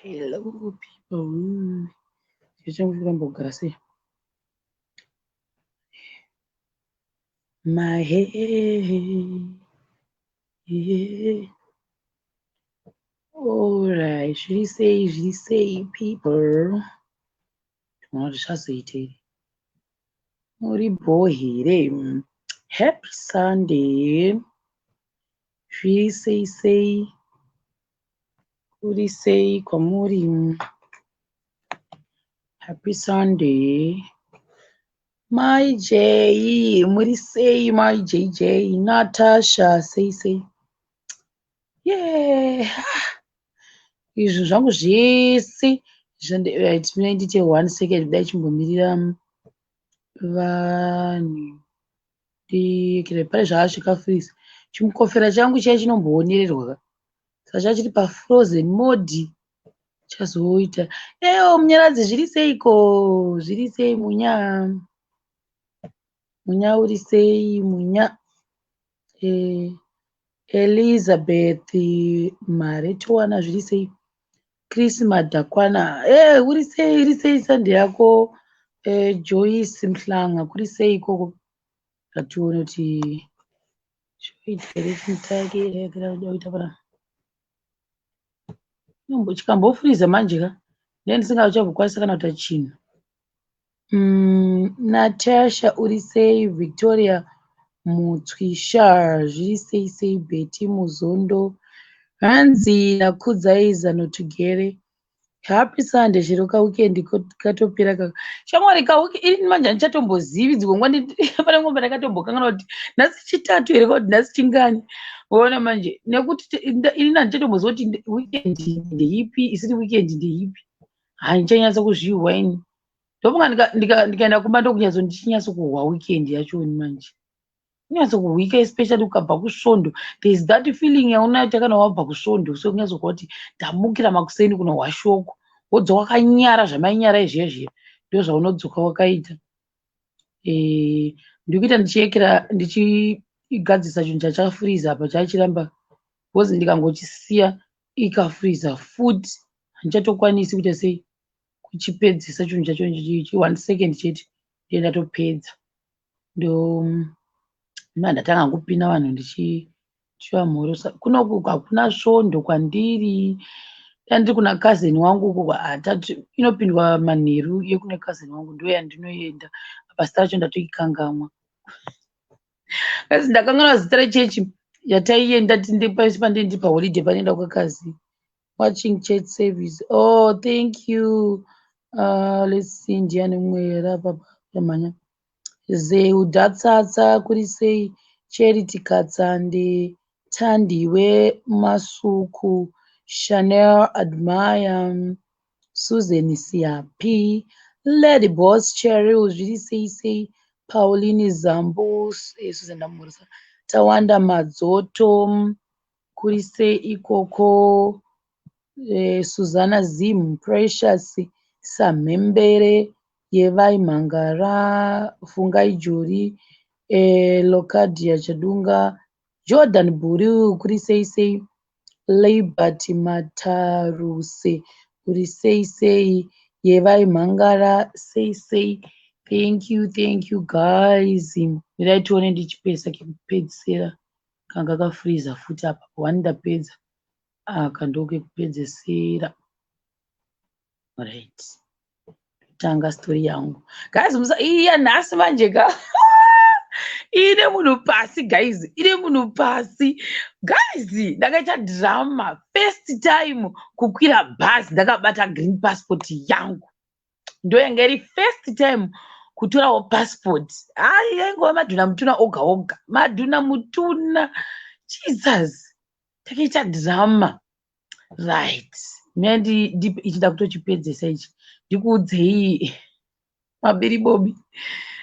Hello people. Chiro changu chiri kugara sei? My head. Yeah. Alright, zviri sei, zviri sei people? Tinoona kuti zvazoita here? Muri bhoo here? Happy Sunday. Zviri sei sei? Kuri sei kwamuri? Happy Sunday. Mai J, muri sei Mai JJ? Natasha, sei sei? Yeah. Izvi zvangu zvese ndite one second dai chimbomirira vanhu. Pane zvaasvika freeze. Chimukofera changu chiya chinomboonererwa ka. Saka chachiri pafrozen mode chazoita. Ewo Munyaradzi, zviri seiko? Zviri sei Munya? Munya, uri sei Munya? Elizabeth Maretowana, zviri sei? Chris Madhakwana, uri sei, uri sei Sunday yako? Joyce Mhlanga, kuri sei ikoko? Ngatione kuti zvoita here chimutake kuita pana. Chikambofreeza manje ka, ndenge ndisingachambokwanisa kana kuita chinhu. Natasha, uri sei? Victoria Mutswisha, zviri sei sei? Betty Muzondo, hanzi naKudzai Zano tugere. Happy Sunday chero kaweekend katopera kaka. Shamwari, kaweek ini manje handichatombozivi dzimwe nguva, pane nguva pandakatombokanganwa kuti nhasi Chitatu here, kuti nhasi chingani. Uona manje nekuti ini handichatomboziva kuti weekend ndeipi, isiri weekend ndeipi. Handichanyatsa kuzvihwa ini. Ndofunga ndikaenda kumba ndokunyatso ndichinyatsokuhwa weekend yachoni manje. Kunyatsokuhwika, especially ukabva kusvondo. There is that feeling yaunoita kana wabva kusvondo, so kunyatsokuhwa kuti ndamukira makuseni kunohwa shoko. Wodzoka wakanyara zvamainyara izviya zviya. Ndozvaunodzoka wakaita. Ndikuita ndichiyekera ndichigadzisa chinhu chachafreeza apa chachiramba, because ndikangochisiya ikafreeza futi handichatokwanisi kuita sei kuchipedzisa chinhu chacho ichi. One second chete ndiye ndatopedza. Ndo ndatanga kupinda vanhu ndichivamhorosa. Kunoku hakuna svondo kwandiri. Dai ndiri kuna cousin wangu uko inopindwa manheru yekune cousin wangu, ndo yandinoenda. Apa zita racho ndatoikangamwa. Asi ndakanganwa zita rechechi yataienda pasi pandiri ndiri paholiday panoenda kwakazi. Watching church service. Oh, thank you. Let's see, ndiani mumwe here apa yamhanya? Zeudatsatsa, kuri sei? Charity Katsande, Tandiwe Masuku, Chanel Admire, Susan Siapi, Lady Boss Cheryl, zviri sei sei? Pauline Zambu, Susan ndamhoresa. Tawanda Madzoto, kuri sei ikoko? Susanna Zim, Precious Samhembere, Yevai Mhangara, Fungai Jori, Locadia Chadunga, Jordan Buru, kuri sei sei? Liberty Mataruse, kuri sei sei? Yevai Mhangara, sei sei? Thank you, thank you guys. Mirai tione ndichipesa kekupedzisira kanga kafreeza futi apa. One ndapedza. Aka ndokekupedzisira. Right. Tanga story yangu. Guys, musa iya nhasi manje ka. Ine munhu pasi guys, ine munhu pasi. Guys, ndakaita drama first time kukwira bhazi ndakabata green passport yangu. Ndo yanga iri first time kutorawo passport. Ai, yaingova madhuna mutuna oga oga. Madhuna mutuna. Jesus. Takaita drama. Right. Mina ichida kutochipedzesa ichi. Ndikuudzei mabiribobi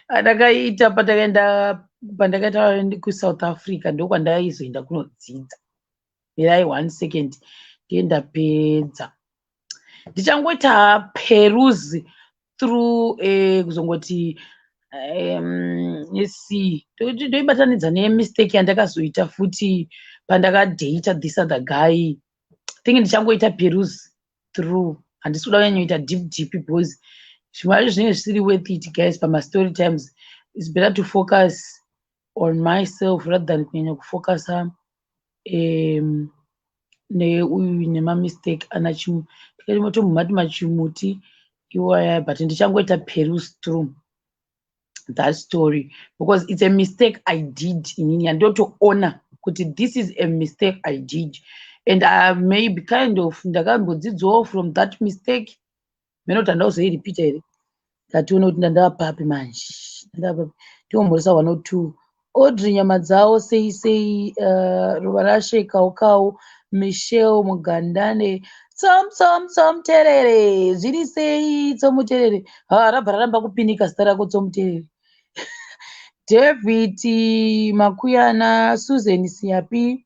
andakaita patakaenda pandakaita kuSouth Africa, ndokwandaizoenda kunodzidza. Mirai one second ndiye ndapedza. Ndichangoita peruse through kuzongoti let's see, ndoibatanidza nemistake yandakazoita futi pandakadhata this other guy. Think ndichangoita peruse. through. Handisi kuda kunyanyoita deep deep because zvimwe zvacho zvinenge zvisiri worth it, guys. Pamastory times, it's better to focus on myself rather than kunyanya kufocusa neuyu nemamistake ana tombomati machimuti iwaya, but ndichangoita peruse through that story because it's a mistake I did inini yandotoona kuti this is a mistake I did and I maybe kind of ndakambodzidzawo from that mistake. Mene kuti handakuzoiripita here. Ngatione kuti ndandava papi manje, ndandava papi. Tiomhoresa one or two. Audrey nyama dzavo sei sei, Ruva rashe kaukau, Michelle Mugandane, tsom tsom tsomuterere, zviri sei tsomuterere? Ha, rabva raramba kupinika zita rako, tsomuterere. David Makuyana, Susan Siapi,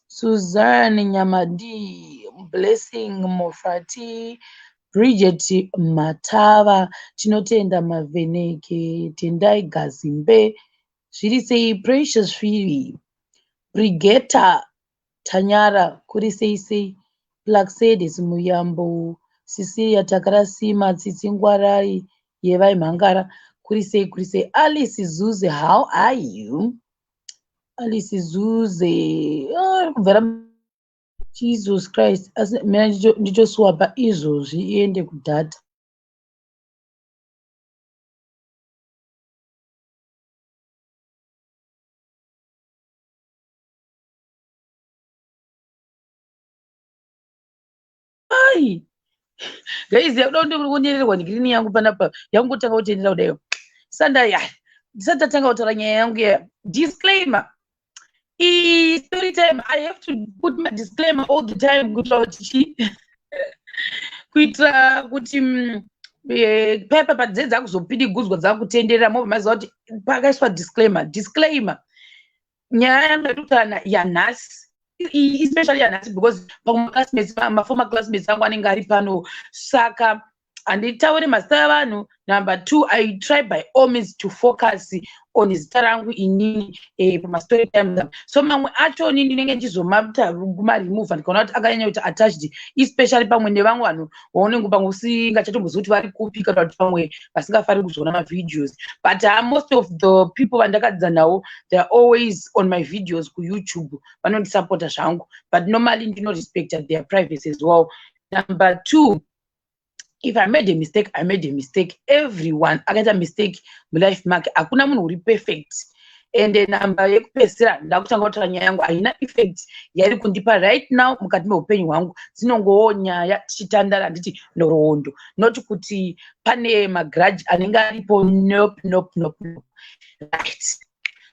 Suzanne Nyamadi, Blessing Mofati, Bridget Matava, Tinotenda Mavheneke, Tendai Gazimbe, zviri sei Precious Firi, Brigeta Tanyara, kuri sei sei, Plaxedes Muyambo, Cecilia Takarasima, Tsitsi Ngwarai, Yevai Mhangara, kuri sei, kuri sei, Alice Zuze, how are you? Alice Zuze, oh, kubvera Jesus Christ, asi mina ndichoswapa izvozvi iende kudhata. Ai guys, yakuda kundererwa negirini yangu panapa, yangotanga kutenderera kudaio. Sanda ya ndisati tatanga kutaura nyaya yangu ya disclaimer. Story time, I have to put my disclaimer all the time kuitira kuti chi kuitira kuti paipa padze dzakuzopidigudzwa, dzakutenderera, mobva maziva kuti pakaiswa disclaimer. Disclaimer, nyaya yangu yatokutaura yanhasi, especially yanhasi, because pamwe maclassmates, maformer classmates angu anenge ari pano, saka handitauri mazita evanhu. Number two, I try by all means to focus on zita rangu inini pamastory times. So mamwe acho ni ndinenge ndichizomaremova ndikaona kuti akanyanya kuti attached, especially pamwe nevamwe vanhu vaunenge pamwe usingachatombozivi kuti vari kupi, kana kuti pamwe vasingafariri kuzoona mavideos. But most of the people vandakadzidza navo, they are always on my videos kuYouTube, vanondisapota zvangu, but normally ndinorespecta their privacy as well. Number two, if I made a mistake, I made a mistake. Everyone akaita mistake mulife make, hakuna munhu uri perfect. And namba yekupedzisira, ndakutanga kutaura nyaya yangu, haina effect yairi kundipa right now mukati meupenyu hwangu. Dzinongowo nyaya tichitandara, handiti nhoroondo, not kuti pane magrudge anenge aripo. Nope, nope, nope, nope. Right,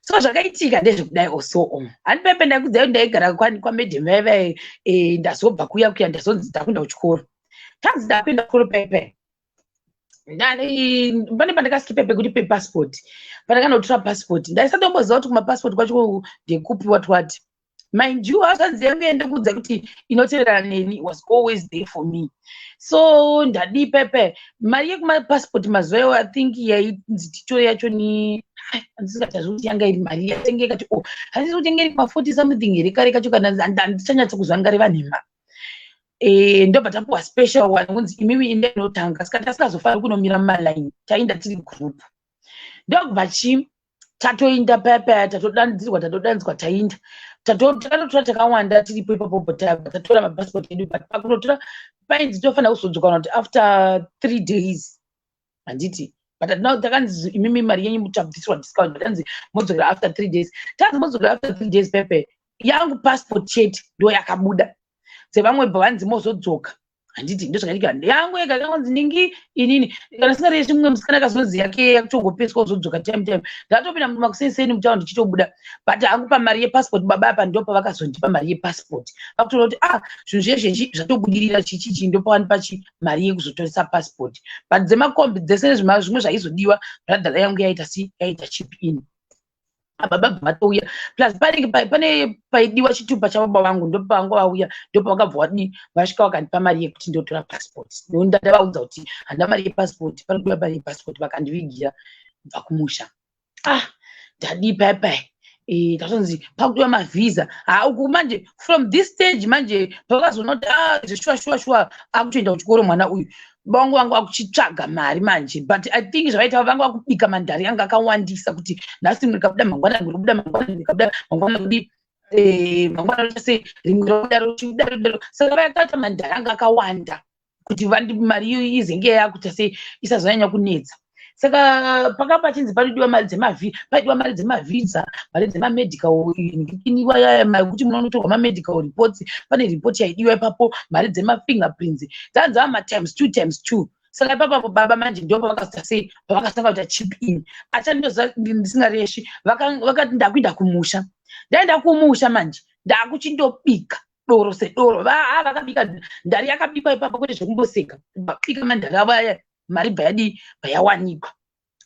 so zvakaitika ndezvekudai also. Handipepe ndaikudzai kuti ndaigara kwamadam vaivai. Ndazobva kuya kuya, ndazonzi ndakuenda kuchikoro. Tanzi ndakuenda kuchikoro pepe, pane pandakaskipa pekuti pepassport. Pandakanotora passport, ndaisatomboziva kuti kumapassport kwacho ndekupi, what what. Mind you, hazvanzi yangu yandikuudza kuti inoteverana neni was always there for me. So ndadii pepe, mari yekumapassport mazuva iwo, I think yainzi titore yacho ni, handisingachazvi kuti yanga iri mari yatenge kati o, handisi kuti yanga iri ma40 something here kare kacho, kana handichanyatsa kuzwa ngareva nhema. Ndobva tapuwa special one kunzi imimi inde inotanga, saka tasingazofaniri kunomira mumalaini, tainda tiri group. Ndokubva chi tatoinda paya paya, tatodanidzirwa, tatodanidzwa, tainda, takatotora takawanda tiripo ipapopo. Tatora mapassport edu, but pakunotora painzi tofanira kuzodzoka kuti after 3 days, handiti? But takanzi imimi mari yenyu muchabvisirwa discount, but tanzi modzokera after 3 days. Tanzi modzokera after 3 days pepe, yangu passport chete ndo yakabuda, dzevamwe bva vanzi mozodzoka, handiti? Ndo zvakaitika. Yangu yega kanzi ningi inini kana singarei mumwe musikana akazonzi yake yakutongopeswa kuzodzoka time time. Ndatopinda mumakusenseni mutauni ndichitobuda, but hangu pamari yepassport baba apa ndo pavakazondipa mari yepassport, vakutoona kuti ah, zvinhu zvezvenji zvatobudirira, chichichi, ndopavanipa chi mari yekuzotoresa passport. But dzemakombi dzese nezvimwe zvaizodiwa, brother yangu yaita si yaita chip in, baba bva vatouya. Plus panenge pane paidiwa chitupa chababa vangu, ndopavanga vauya, ndopavakabva vadii, vasvika vakandipa mari yekuti ndotora passport. Ndavaudza kuti handina mari yepassport, panodiwa mari yepassport, vakandivigira kubva kumusha. Ah, ndadii pai pai, Tatonzi pakudiwa mavhisa. Ha, uku manje, from this stage manje, pakazoona kuti, ah, shuwa shuwa shuwa akutoenda kuchikoro mwana uyu, vangu vangu vakuchitsvaga mari manje. But I think zvavaita, vanga vakubika mandari anga akawandisa, kuti nhasi rikabuda, mangwana rikubuda, mangwana rikabuda, mangwana kudi, mangwana roita rimwe rodaro, chidaro daro. Saka vakaita mandari anga akawanda kuti mari iyo izenge yakuita sei, isazonyanya kunetsa. Saka paka pachinzi panodiwa mari dzemavhi, paidiwa mari dzemavhisa, mari dzemamedical ikiniwa yaya, kuti munonotorwa mamedical reports, pane ripoti yaidiwa ipapo, mari dzemafingerprints, dzanzi ava matimes two times two. Saka ipapapo baba manje ndo pavakazoita sei, pavakatanga kuita chip in. Achandoziva ndisingareshi, vakati ndakuenda kumusha. Ndaenda kumusha manje, ndakuchindobika doro sedoro. Vakabika ndari, yakabikwa ipapo, kwete zvekumboseka. Vabika mandari avo aya, mari bva yadii, bva yawanikwa.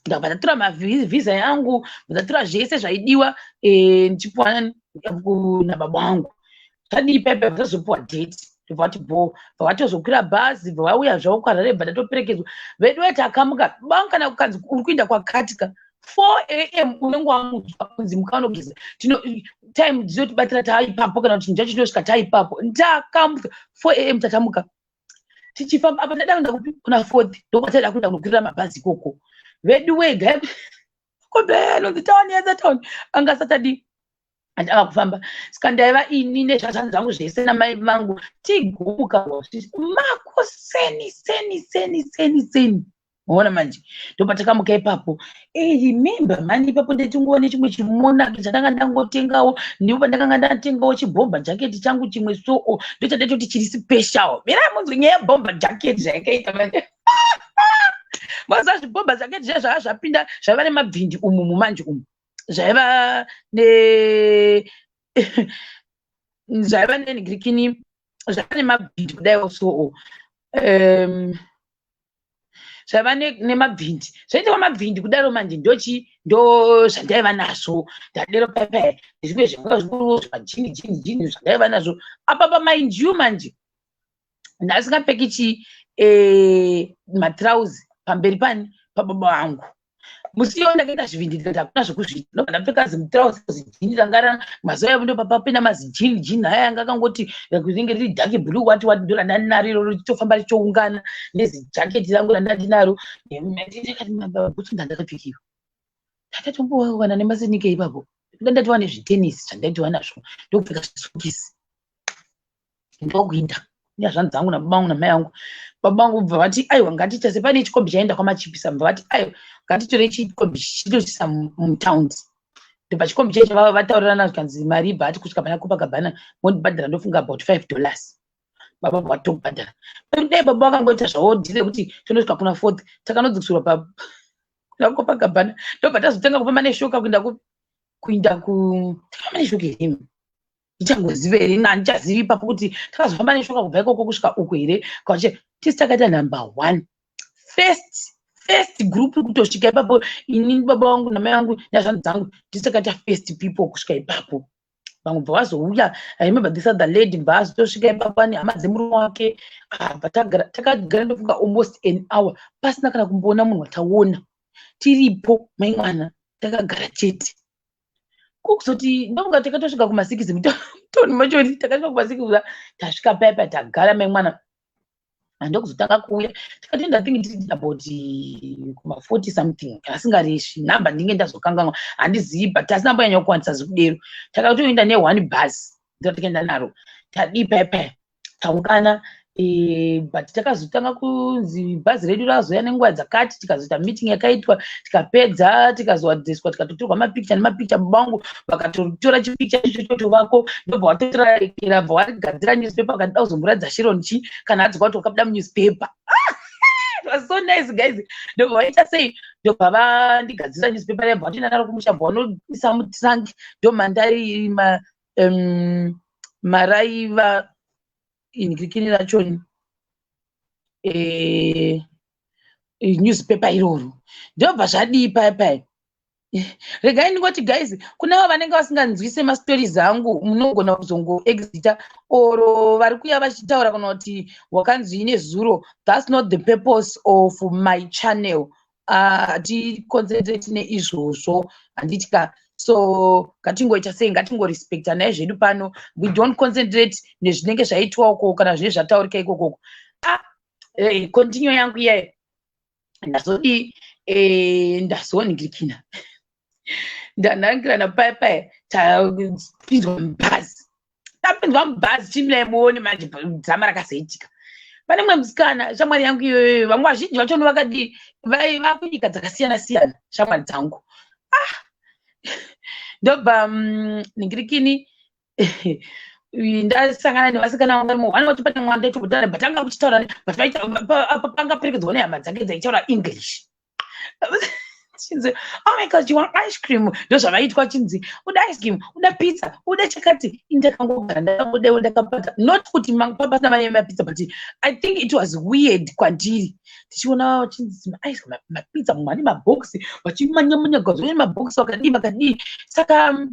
Ndabva ndatora mavhisa yangu, ndatora zvese zvaidiwa, ndichipuwa nababa vangu. Zvadii paipa, tazopuwa date, ndobva vati bho, bva vatozokwira bhazi, bva vauya zvavo kuHarare, bva ndatoperekedzwa. Vedu takamuka banga, kana kukanzi uri kuenda kwakatika 4 a.m., unenge wamutswa kunzi mukaunogeza. Tino time dzinotibatira taipapo, kana kuti chinhu chacho chinosvika taipapo. Ndakamuka 4 a.m., tatamuka tichifamba. Apa tada kuenda kupi? Kuna Fourth, ndokwataida kuenda kunokwirira mabhazi ikoko. Vedu wega kombe anonzi tauni yadza tauni anga asatadi andava kufamba. Saka ndaiva ini nezvazvanhu zvangu zvese namai vangu, tigumuka mako seni seni seni seni seni. Maona manje, ndopatakamuka ipapo. Remember mani, ipapo ndaitingowa nechimwe chimonaki chandanga ndangotengawo, ndipo pandakanga ndatengawo chibomber jacket changu chimwe. Soo ndochandaitoti chiri special. Mirai munzwe nyaya yebomber jacket zvayakaita manje. Maziva zvibomber jacket zviya zvava zvapinda, zvaiva nemabvindi umu mumanje umu, zvaiva nenhingirikini, zvaiva nemabvindi kudaiwo. Soo zvaiva nemabvindi, zvaitwa mabvindi kudaro manje. Ndochi ndo zvandaiva nazvo ndadero paipai, nezvimwe zvanga zvikuru zvimajini jini jini zvandaiva nazvo apa. Pamind you manje, ndasingapfeki chi matrauzi pamberi pani pababa vangu. Musi iwo ndakaita zvivindi, ndikati hakuna zvekuzviita, ndobva ndapfeka zimutrauzi, zijini ranga mazuva ivo, ndopapapinda mazijini jini aya anga akangoti rinenge riri dark blue, wati wati, ndo randandinaro iroro, richitofamba richiungana nezijaketi rangu randandinaro. Ndakati mabhutsu ndandakapfekiwa, ndakatombowana nemasinike ipapo, ndatova nezvitenisi zvandaitova nazvo, ndokupfeka zvisokisi, ndokuinda nezvanzi dzangu nababa vangu namai vangu. Baba vangu bva vati, "Aiwa, ngatiita sepane chikombi chaenda kwaMachipisa." Bva vati, "Aiwa, ngatitore chikombi chitochisa mutaundi." Ndobva chikombi chacho vataurirana, zvikanzi mari ibva ati kusvika pana Copacabana mondibhadhara, ndofunga about $5. Baba bva vatobhadhara. Dai baba vakangoita zvavo deal rekuti tonosvika kuna Fourth, takanodzikisirwa pa kuna Copacabana, ndobva tazotanga kufamba neshoka kuenda ku takafamba neshoka here? Ndichangoziva here? Handichazivi ipapo kuti takazofamba neshoka kubva ikoko kusvika uku here. Kwache tisi takaita number one, first group kutosvika ipapo. Ini, baba vangu namai vangu nezvanhu dzangu, tisi takaita first people kusvika ipapo. Vamwe bva vazouya. I remember this other lady bva azotosvika ipapo ane hama dzemurume wake. Bva takagara, ndofunga almost an hour, pasina kana kumboona munhu wataona. Tiripo mai mwana, takagara chete. Kukuzoti ndofunga takatosvika kuma6 mutoni machoni, takasvika kuma6. Tasvika paipa, tagara mai mwana, handokuzotanga kuuya. Tikatoenda, think tiri about kuma40 something, asingareshi nhamba, ndinge ndazokanganwa, handizivi, but tasina mbonyanya kuwanisa zvekudero. Takatoenda neone bus, ndo takaenda naro. Tadii paipai, taungana, but takazotanga kunzi bhazi redu razoya nenguva dzakati. Tikazoita meeting yakaitwa, tikapedza, tikazoadreswa, tikatotorwa mapikicha nemapikicha. Baba vangu vakatotora chipikicha ichocho vako, ndobva vatotorakera, bva varigadzira newspaper. Vakati kuzomboratidza Sharon chi kana adzoka kuti wakabuda munewspaper. It was so nice, guys. Ndobva vaita sei, ndobva vandigadzira newspaper raibva vatoenda naro kumusha, bva vanoisa mutrunk, ndomandai maraiva inhikirikini rachoni, newspaper iroro. Ndobva zvadii pai pai. Regai ndingoti, guys, kune avo vanenge vasinganzwise mastories angu, munogona kuzongoexita, or vari kuya vachitaura kana kuti wakanzwii nezuro. That's not the purpose of my channel. Haticoncentrate neizvozvo, handiti ka? So ngatingoita sei, ngatingorespecta naye zvedu pano. We don't concentrate nezvinenge zvaitwa uko kana zvinenge zvataurika ikokoko. Ah, continue yangu iyayo. Ndazodii? Ndazoningirikina, ndanangirana paya paya, tapinzwa mubhazi, tapinzwa mubhazi. Chimilai muone manje drama rakazoitika. Pane mumwe musikana, shamwari yangu iyoyo. Vamwe vazhinji vachona vakadii, vaiva kunyika dzakasiyana siyana, shamwari dzangu. Ah, ndobva ningirikini, ndasangana nevasikana vangu varimo. Vana vacho, pane mwana ndaitombotara, but anga kuchitaura, but vaita apa pangaperekedzwa nehama dzake dzaitaura English. Chinzi, "Oh my God, you want ice cream?" Ndozvavaitwa, chinzi, "Uda ice cream, uda pizza, uda chakati." Indakangogara ndakangodewo ndakapata, not kuti pasina mari yemapizza, but I think it was weird kwandiri tichiona chinzi maice, mapizza, mumwe ane mabhokisi, vachimanyamanya gazo nemabhokisi, vakadii vakadii. Saka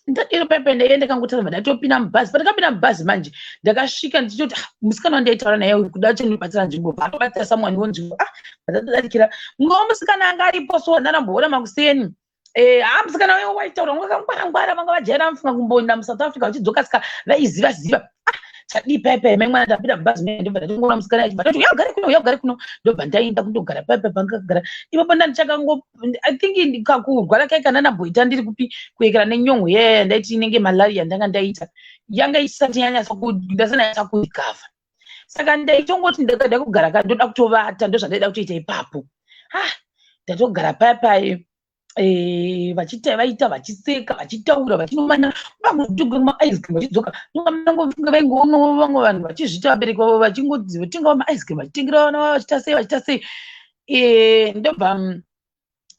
ndadiro pepe ndaiye ndakangotara, ndatopinda mubhazi. Pandakapinda mubhazi manje, ndakasvika ndichitoti, "Ah, musikana wandaitaura naye uyu kuda chindibatsira nzvimbo." Paatobatsira someone wonzvimbo, ah, ndatodadikira mumwe womusikana anga aripo. So ndanamboona makuseni. Ha, musikana uyo waitaura vakangwara, vanga vajaira mufunga kumboenda muSouth Africa vachidzoka, saka vaiziva ziva. Ah, chadii paipai mai mwana, ndapinda mubhazi mene, ndobva ndatongoona musikana achibva tati, "Uya ugare kuno, uya ugare kuno." Ndobva ndaenda kundogara paipai pangagara ipapo. Ndandichakango, I think kakurwara kai kana ndamboita ndiri kupi kuekera nenyongo yaya ndaiti inenge malaria, ndanga ndaita yanga isati yanyatsa, ndasati kurecover. Saka ndaitongoti ndakada kugara ka, ndoda kutovata, ndozvandaida kutoita ipapo. Ah, ndatogara paya pai, vachiita vaita vachiseka, vachitaura, vachinomanya vamwe maice cream, vachidzoka vaingoonawo vamwe vanhu vachizviita, vabereki vavo vachingodzi vatengawo maice cream, vachitengera vana vavo, vachiita sei, vachiita sei. Ndobva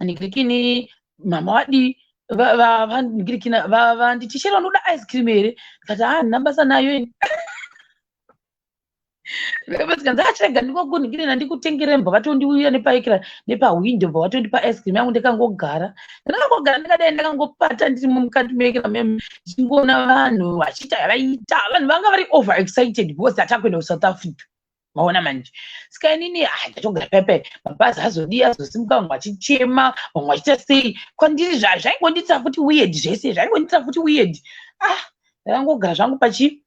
ningirikini, mama wadii, vaningirikina, vanditi, "Shera, unoda ice cream here?" Ndikati, "Ha, handina basa nayo ini." Zvikanzi, "Achirega ndingokuningirina ndikutengere." Mbva vatondiuya nepaikira nepahwindo, bva vatondipa ice cream yangu. Ndakangogara, ndakangogara ndakadai, ndakangopata ndiri mukati mekira meme, ndichingoona vanhu vachiita yavaita. Vanhu vanga vari over excited because tatakuenda kuSouth Africa, maona manje. Saka inini, ah, ndatogara paipai. Mabhazi azodii, azosimuka, vamwe vachichema, vamwe vachiita sei. Kwandiri zvaingondiitira futi weird, zvese zvaingondiitira futi weird. Ah, ndakangogara zvangu pachi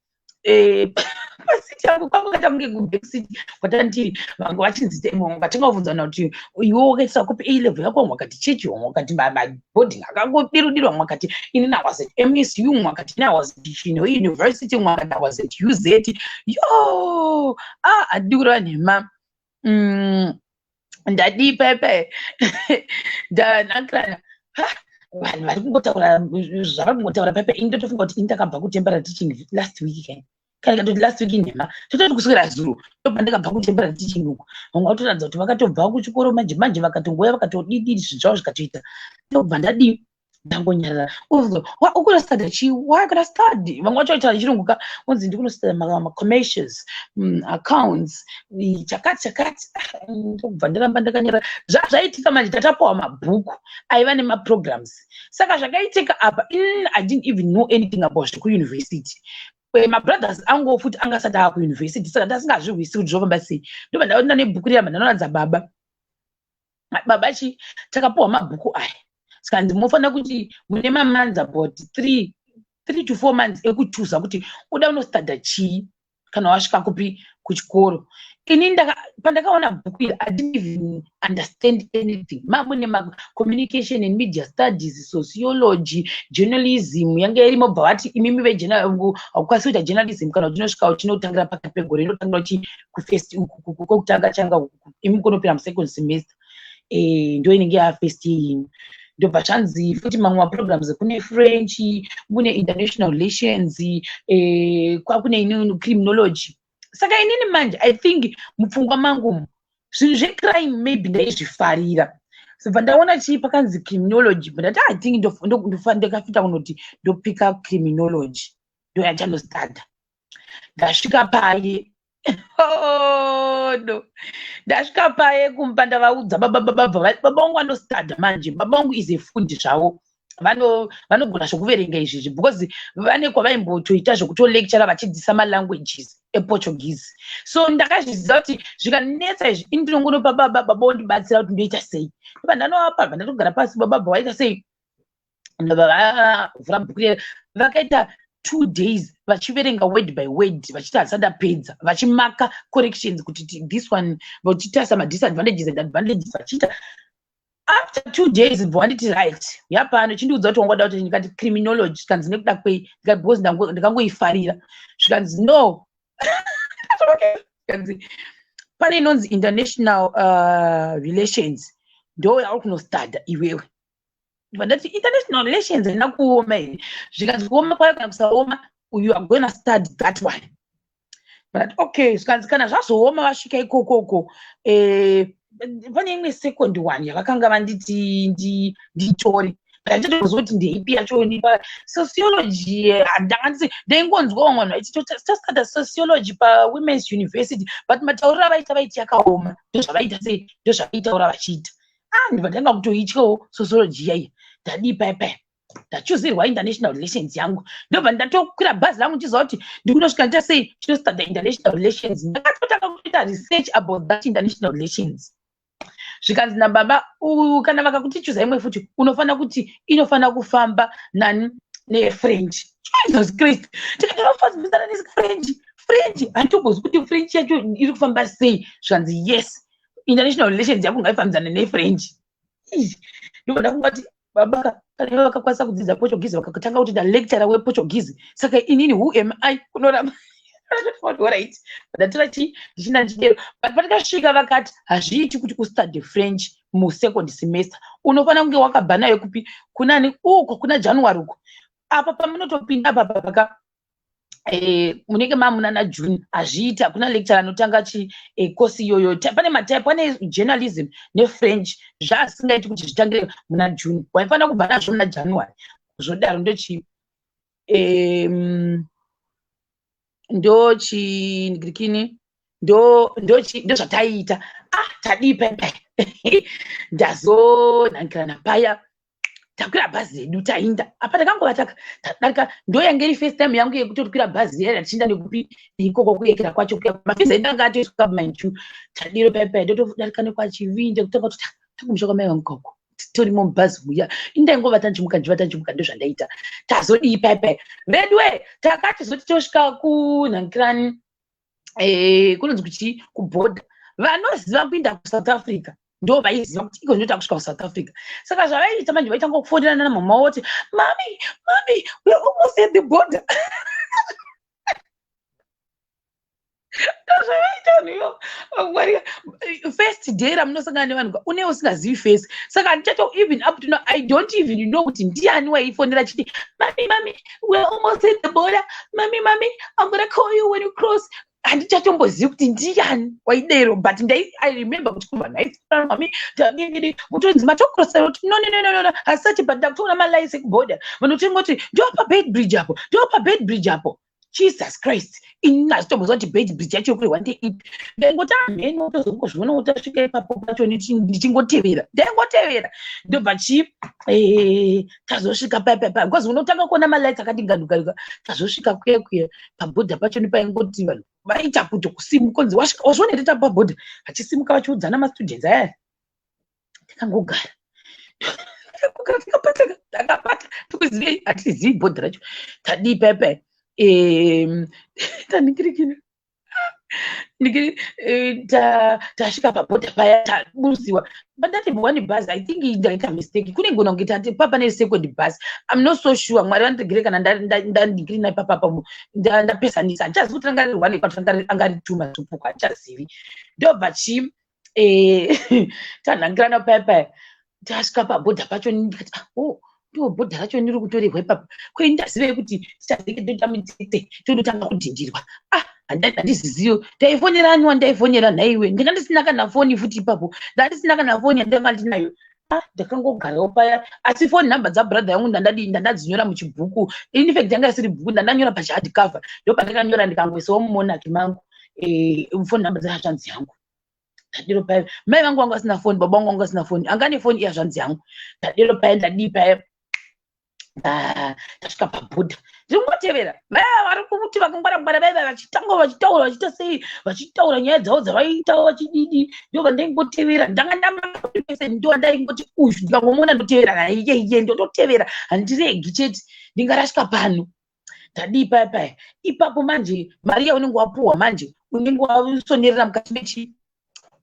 paseat yangu, kwangu kaita kunge kubackseat kwatandiri. Vanga vachinzi, vatanga kubvunzana kuti, "Iwe wakaitisa kupi A level yako?" Vamwe vakati chechi, vamwe vakati maboarding akangodirudiro, vamwe vakati, "Inini I was at MSU," mumwe akati, "Ini I was at Chinhoyi University," mumwe akati, "I was at UZ." Yo, ah, handidi kureva nhema. Ndadii paipai, ndanakirana, vanhu vari kungotaura zvavari kungotaura paipai. Ini ndotofunga kuti ini ndakabva kutemporary teaching last week kai, kana katoti last week nhema, tototi kuswera zuro ndobva ndakabva kutemporary teaching uku. Vamwe vatoratidza kuti vakatobva kuchikoro manje manje, vakatongoya vakatodidiri, zvinhu zvavo zvikatoita. Ndobva ndadii, ndangonyarara. "Ukunostada chii? Why gonna study?" Vamwe vacho vaitaura chirungu ka, unzi, "Ndikunostada macommercials, accounts, chakati chakati." Ndobva ndaramba ndakanyarara. Zvazvaitika manje, tatapiwa mabhuku aiva nemaprograms. Saka zvakaitika apa, I didn't even know anything about zvekuuniversity. Mabrothers angu futi anga asati ava kuuniversity, saka ndasingazvihwisi kuti zvofamba sei. Ndobva ndaenda nebhuku riya, ndanoratidza baba. "Baba, chi takapiwa mabhuku aya." Saka munofanira kuti mune mamonths about 3 to 4 months ekuchuza kuti uda unostadha chii kana wasvika kupi kuchikoro. Ini pandakaona bhuku iri, I didn't even understand anything. Mamune macommunication and media studies, sociology, journalism yange irimo. Bva vati, "Imimi haukwanisi kuita journalism kana uchinosvika uchinotangira pakati pegore, inotangira uchi kufirst kwekutanga changa, imi kunopinda musecond semester, ndo inenge yafirst year yenyu." Ndobva zvanzi futi mamwe maprograms, kune French, mune international relations, kwakune inini criminology. Saka inini manje, I think mupfungwa mangu zvinhu zvecrime maybe ndaizvifarira. Sobva ndaona chii pakanzi criminology, bva ndati, "I think ndakafita kunoti ndopika criminology, ndo yachandostadha." Ndasvika paye, oh, no, ndasvika paye kumba, ndavaudza baba. Baba baba vangu vanostadha manje. Baba vangu is a fundi zvavo, vanogona zvokuverenga izvizvi because vane kwavaimbotoita zvokutolectura vachidzidzisa malanguages ePortuguese. So ndakazviziva kuti zvikanetsa izvi, ini ndinongonopa baba, baba vondibatsira kuti ndoita sei. Ndobva ndanovapa, bva ndatogara pasi. Baba bva waita sei. Ndobva vavhura bhuku riya, vakaita 2 days vachiverenga word by word, vachiti handisati ndapedza, vachimaka corrections kuti this one, vachitarisa madisadvantages and advantages vachiita. After 2 days bva wanditi, "Right, yapano chindiudza kuti wangoda kuti." Ndikati, "Criminology." Zvikanzi, "Nekuda kwei?" Ndikati, "Because ndikangoifarira." Zvikanzi, "No." Zvikanzi, "Pane inonzi international relations, ndo yauri kunostadha iwewe." Ndati, "International relations haina kuoma here?" Zvikanzi, "Kuoma kwayo kana kusaoma, you are gonna study that one." Ndati, "Okay." Zvikanzi, "Kana zvazooma vasvika ikokoko, pane imwe second one yavakanga vanditi nditore, handichatoziva kuti ndeipi yacho." Sociology handanga ndaingonzwa vamwe vanhu vaiti tastata sociology paWomen's University, but matauriro avaita, vaiti yakaoma. Ndozvavaita sei, ndozvavaitaura vachiita. Ah, ndibva ndanga kutoityawo sociology yaiya. Ndadii pai pai, ndachuzirwa international relations yangu. Ndobva ndatokwira bhazi rangu ndichiziva kuti ndikunosvika ndita sei, chinostata international relations. Ndakatotanga kutoita research about that international relations. Zvikanzi nababa, "Kana vakakuti chuza imwe futi, unofanira kuti inofanira kufamba nani? NeFrench." Jesus Christ! Tikati vafambisana neFrench? French handitombozwi kuti French yacho iri kufamba sei. Zvanzi, "Yes, international relations yako ngaifambidzane neFrench." Ndobva ndafunga kuti baba kana ivo vakakwanisa kudzidza Portuguese, vakatanga kutoita lecturer wePortuguese, saka inini who am I kunoramba? Right, ndatora chi ndichinda ndichidero. But patikasvika vakati hazviiti kuti ustudy French musecond semester, unofanira kunge wakabva nayo kupi, kunani uko, kuna January uko. Apa pamunotopinda apa paka munenge mamuna naJune, hazviiti. Hakuna lecture anotanga chi course iyoyo. Pane matype, pane journalism neFrench, zvaasingaiti kuti zvitangire muna June, waifanira kubva nazvo muna January. Zvodaro ndochi ndochingirikini, ndozvataiita. Ah, tadii pai pai, ndazonhangirana paya, takwira bhazi redu, tainda. Apa takangova tadarika, ndoyange iri first time yangu yekutokwira bhazi riya tichienda nekupi ikoko kuyekera kwacho kuya. Mafees edu anga atoiswa mind. Tadiro pai pai, ndotodarika nekwachivinde, kutanga kuti takumusha kwamai vangu kauko, titorimo mubhazi muya. Indaingovata ndichimuka, ndichivata ndichimuka, ndozvandaita. Tazodii pai pai vedwe, takatizoti tosvika kunhangirani, kunonzi kuchii, kubhodha. Vanoziva kuinda kuSouth Africa ndo vaiziva kuti iko ndinoita kusvika kuSouth Africa. Saka zvavaiita manje, vaitanga kufonderana namama voti, "Mami, mami, we are almost at the border." Ndozvavaita vanhu ivavo. First day ramunosangana nevanhu, une usingazivi face, saka handichato, even up to now I don't even know kuti ndiani waifonera chiti, "Mami, mami, we are almost at the border. Mami, mami, I'm gonna call you when you cross." Handichatombozivi kuti ndiani waidero, but I remember kuti kubva nhaiaa, "Mami, tadididi." Kutonzi matocrossa kuti, "No, no, no, no, no, hasati," but ndakutoona malights ekuborder. Vanhu tingoti, "Ndopa Beitbridge apo, ndopa Beitbridge apo." Jesus Christ, ini hazvitomboziva kuti Beitbridge yacho kurehwa ndeipi. Ndaingoti amheni, tozongozviona kuti tasvika ipapo pacho. Ndichingotevera, ndaingotevera, ndobva chi tazosvika paipai, because unotanga kuona malights akati gandugaruka. Tazosvika kuya kuya pabhodha pacho, nepaingoti vanhu vaita kuti kusimuka, kunzi, "Wasvika, wazviona here tapabhodha?" Vachisimuka vachiudzana, mastudents aya. Takangogara, takapata, takapata, tikuzivei, hatizivi bhodha racho. Tadii paipai, taningirikina, tasvika pabhodha paya, taburusiwa. But ndati one bus, I think ndaita mistake, kunengona kunge tati papa second bus. I'm not so sure, Mwari vandiregere kana ndandingirina ipapapa ndapesanisa. Handichazivi kuti ranga riri one kwati anga riri two matupuko, handichazivi. Ndobva chi tanhangirana paya paya, tasvika pabhodha pacho, ndikati, "Ah, oh, ndo bhodha racho ndiri kutorehwa ipapa. Kwei ndazivei kuti tichazenge toita mitsetse, tondotanga kudhindirwa?" Ah, handiziziyo. Ndaifonera ani wandaifonera nhaiwe? Ndanga ndisina kana foni futi ipapo, ndandisina kana foni yandanga ndinayo. Ah, ndakangogarawo paya, asi foni nhamba dzabrother yangu ndandadii, ndandadzinyora muchibhuku. In fact yanga isiri bhuku, ndandanyora pachihard cover, ndo pandakanyora, ndikangoisawo mumonaki mangu foni nhamba dzehazvanzi yangu. Ndadiro paya, mai vangu vanga vasina foni, baba vangu vanga vasina foni, anga nefoni ihazvanzi yangu. Ndadiro paya, ndadii paya, tasvika pabhodha, ndiri kungotevera vaya vari kuti vakangwara ngwara vaiva vachitanga vachitaura, vachiita sei, vachitaura nyaya dzavo dzavaiita vachididi. Ndobva ndaingotevera, ndanga ndamaka. Pese ndoandaingoti uyu ndikangomuona ndotevera naye iyeiye, ndototevera, handiregi chete, ndingarasvika pano. Tadii paya paya ipapo manje, mari yaunenge wapuhwa manje unenge wasonerera mukati mechi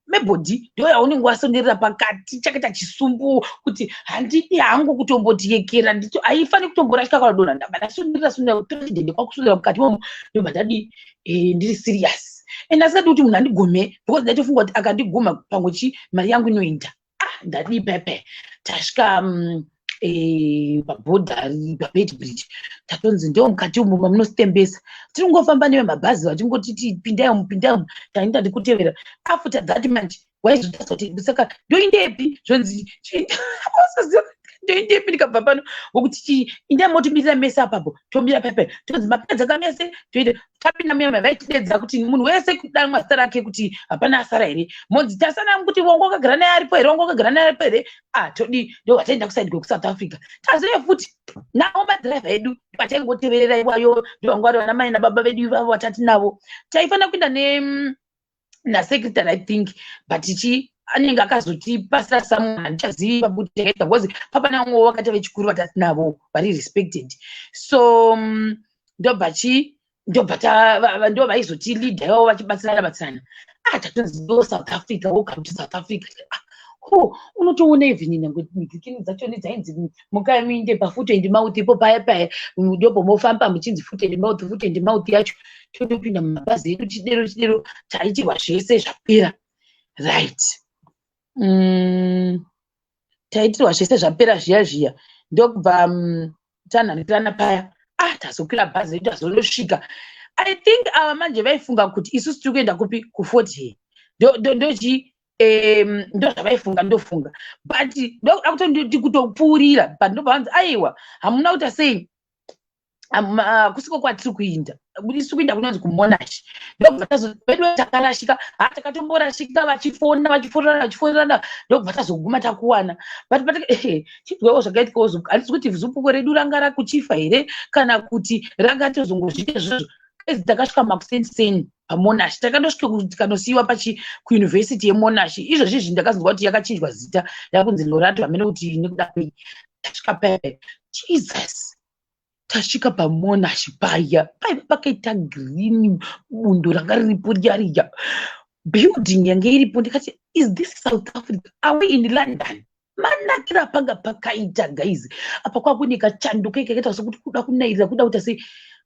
mebhodhi, ndo yaunenge wasonerera pakati, chakaita chisumbu kuti handidi hangu kutomboti yekera, haifani kutomborasvika kana donha. Ndabva ndasonerera sonera, kutora chidhende kwakusonera mukati momo, ndobva ndadii, ndiri serious and asingadi kuti munhu andigome, because ndaitofunga kuti akandiguma pamwe chi mari yangu inoenda. Ah, ndadii pepe, tasvika pabhodha paBeitbridge, tatonzi ndo mukati umu mamunostembesa. Tiri kungofamba nevemabhazi vachingotiti pindai umu, pindai umu. Taenda ndikutevera. After that manje waizotarisa kuti saka ndoindepi, zvonzi ndoindepi ndikabva pano, wokuti chii, indai motimirira mese apapo. Tomira pepe, tonzi mapedza kamese, toita. Tapinda muya, vaitidedza kuti munhu wese kudanwa zita rake, kuti hapana asara here. Monzi tasana kuti wongo wakagara naye aripo here, wongo wakagara naye aripo here? Ah, todi ndo vataenda kusaidi kwekuSouth Africa. Tazive futi navo madhiraivha edu vataingoteverera iwayo, ndovanga vari vana mai nababa vedu ivavo vatati navo. Taifanira kuenda ne nasecretary, I think, but chi anenge akazotipasira someone, handichazivi pakuti takaita, because papana vamwewo vakaita vechikuru vatati navo vari respected. So ndobva chi ndobva ndo vaizotileada ivavo vachibatsirana batsirana. Ah, tatonzi ndo South Africa, welcome to South Africa. Ah, ho, unotoona even nyange migikini dzachoni dzainzi mukai muinde pafoot and mouth ipo paya paya, ndopo mofamba muchinzi foot and mouth, foot and mouth yacho. Totopinda mumabhazi edu chidero chidero, taitirwa zvese zvapera, right? Taitirwa zvese zvapera zviya zviya, ndokubva tanhanhikirana paya. Ah, tazokwira bhazi redu, tazondosvika. I think ava manje vaifunga kuti isusu tiri kuenda kupi, kuFort Hare. Ndochi ndo zvavaifunga, ndofunga, but ndokuda kutonditi kutopfuurira, but ndobva vanzi aiwa, hamuna kuita sei, kusiko kwatiri kuinda isu, kuinda kunonzi kuMonash. Ndobva tazovedu takarashika. Ha, takatomborashika, vachifona, vachifonana, vachifonana, ndobva tazoguma takuwana. But chidwawo zvakaitikawo, handisi kuti zupuko redu ranga rakuchifa here kana kuti ranga tozongozviita izvozvo. Ezi takasvika makuseni paMonash, takandosvika tikanosiyiwa pachi kuuniversity yeMonash. Izvozvi izvi ndakazonzwa kuti yakachinjwa zita, yakunzi Lorato, hamene kuti nekuda kwei. Tasvika pepe, Jesus, tasvika paMonash paya, paiva pakaita green, bundo ranga riripo riya riya, building yange iripo. Ndikati, "Is this South Africa? Are we in London?" Manakiro apanga pakaita, guys, apa kwakune kachando kai kakaita sekuti kuda kunairira, kuda kuita sei.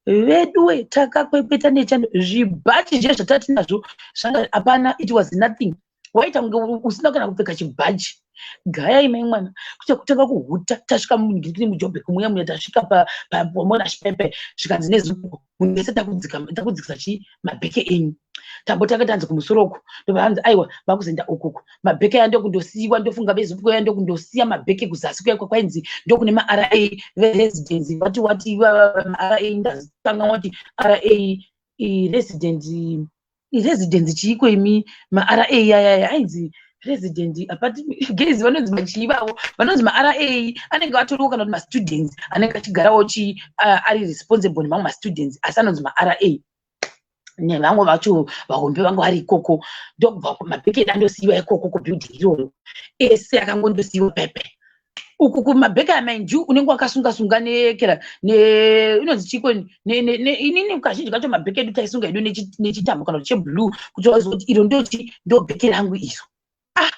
Veduwe, takakwekweta nechando, zvibhachi zviye zvatati nazvo zvanga hapana, it was nothing. Waita kunge usina kana kupfeka chibhachi. Gaya imai mwana kuita kutanga kuhuta. Tasvika mugirikini muJobek muya muya, tasvika paMonash pepe, zvikanzi nezuko munhu wese takudzikisa chi mabheke enyu. Tambotanga tanzi kumusoro uku, ndobva vanzi aiwa, vakuzoenda ukuku, mabheke aya ndokundosiyiwa. Ndofunga vezuko ya ndokundosiya mabheke kuzasi kuya kwakwainzi ndokune maRA veresidence, vati wati maRA, ndazitanga wati RA resident, residence chiiko imi, maRA yayaya ainzi resident apati gezi, vanonzi machii vavo, vanonzi maRA anenge atoriwo, kana kuti mastudents anenge achigarawo chi ari responsible nemamwe mastudents, asi anonzi maRA nevamwe vacho vahombe vanga vari ikoko. Ndokubva mabheke edu andosiyiwa ikoko kubuilding iroro, ese akangondosiyiwa pepe uku kumabheke aya. Mind you, unenge wakasunga sunga nekera inonzi chiko, inini kazhinji kacho mabheke edu taisunga edu nechitambo kana kuti cheblue, kuti waziva kuti iro ndochi ndo bheke rangu iro. Ah,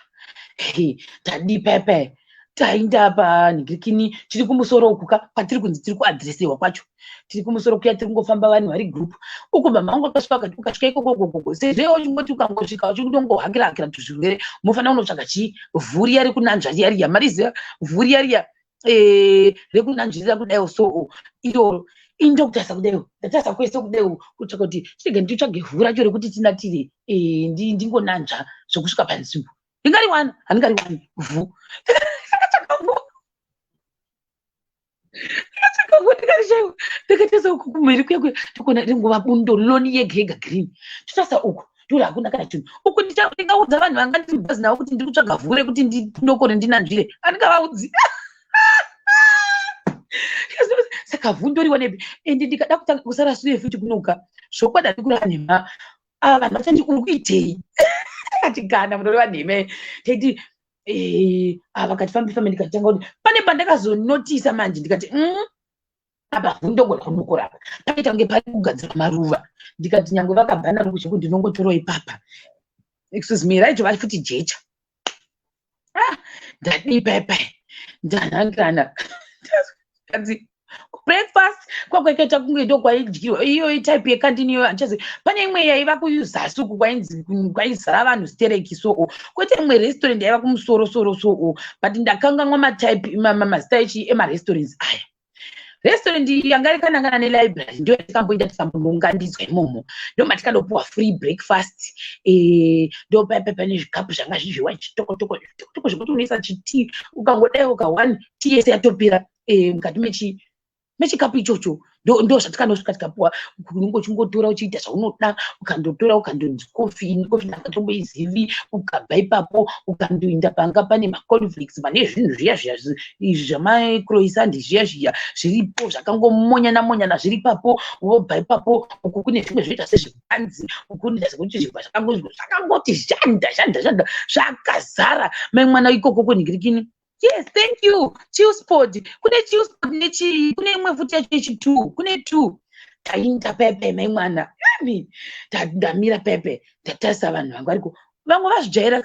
tadii pepe, tainda panhingirikini, tiri kumusoro uku ka kwatiri kunzi tiri kuadhiresewa kwacho, tiri kumusoro kuya, tiri kungofamba, vanhu vari group uku. Mama vangu akasvika akati ukasvika ikokokokoko, sezvo iwe uchingoti ukangosvika uchingongohakira hakira tuzvirwere, munofanira kunotsvaga chii, vhu riya rekunanzva riya riya, mariziva vhu riya riya rekunanzvirira kudaiwo. So iroro ini ndokutarisa kudaiwo, ndatarisa kwese kudaiwo kutsvaka kuti chirege nditsvage vhu racho rekuti tinatire, ndingonanzva zvokusvika panzvimbo. Ndingariwana, handingariwani vhu. Ndakatsvaga vhu, ndakatsvaga vhu, ndikarishayiwa. Ndakatarisa uku kumhiri kuya kuya, ndikuona ringova bundo, lawn yega yega green. Totarisa uku, ndikuti hakuna kana chinhu uku. Ndingaudza vanhu vanga ndiri mubhazi navo kuti ndiri kutsvaga vhu rekuti ndinokone ndinanzvire? Handingavaudzi. Saka vhu ndoriwanepi? Ende ndikada kutanga kusara sure futi kunoka, zvokwadi handikureva nhema, ava vanhu vachandi uri kuitei? Akati kana munoreva nhema, taiti Vakati fambi fambi. Ndikatanga kuti pane pandakazonotisa manje, ndikati, apa ndogona kunokora apa, paita kunge pari kugadzirwa maruva." Ndikati nyange vakabva naro kuzvekuti ndinongotorawo ipapa. Excuse me, raitova futi jecha. Ah, ndadii paipai, ndanhangana kanzi breakfast kwakwakaita kunge ndo kwaidyiwa iyo type yekandini iyoyo. Handichazivi, pane imwe yaiva kuzasi uku kwainzi kwaizara vanhu stereki soo, kwete imwe restaurant yaiva kumusoro soro soo, but ndakanganwa matype mazita echi emarestaurants aya. Restaurant yanga yakanangana nelibrary ndo yatikamboenda, tikambonongandidzwa imomo, ndo matikanopuwa free breakfast. Ndo paipa pane zvikapu zvanga zvizviwa chitokotoko tokotoko zvekuti unoisa chitii, ukangodai uka one tii yese yatopera mukati mechikapu ichocho. Ndo zvatikanosvika tikapuwa. Unenge uchingotora uchiita zvaunoda, ukandotora ukandonzi kofi. Ini kofi ndakatomboizivi. Ukabva ipapo ukandoenda panga pane macornflakes, pane zvinhu zviya zviya izvi zvamacroissant zviya zviya zviripo, zvakangomonyana monyana zviri ipapo. Wobva ipapo, uku kune zvimwe zvinoita sezvibanzi, uku kunoita sekuti zvibva zvakangoti zhanda zhanda zhanda zvakazara. Mai mwana, ikoko kunhingirikini. Yes, thank you. Chillspot, kune Chillspot nechii, kune imwe futi yacho yechi2, kune two. Tainda pepe, mai mwana ami ndamira pepe, ndatarisa vanhu vangu variko. Vamwe vazvijaira,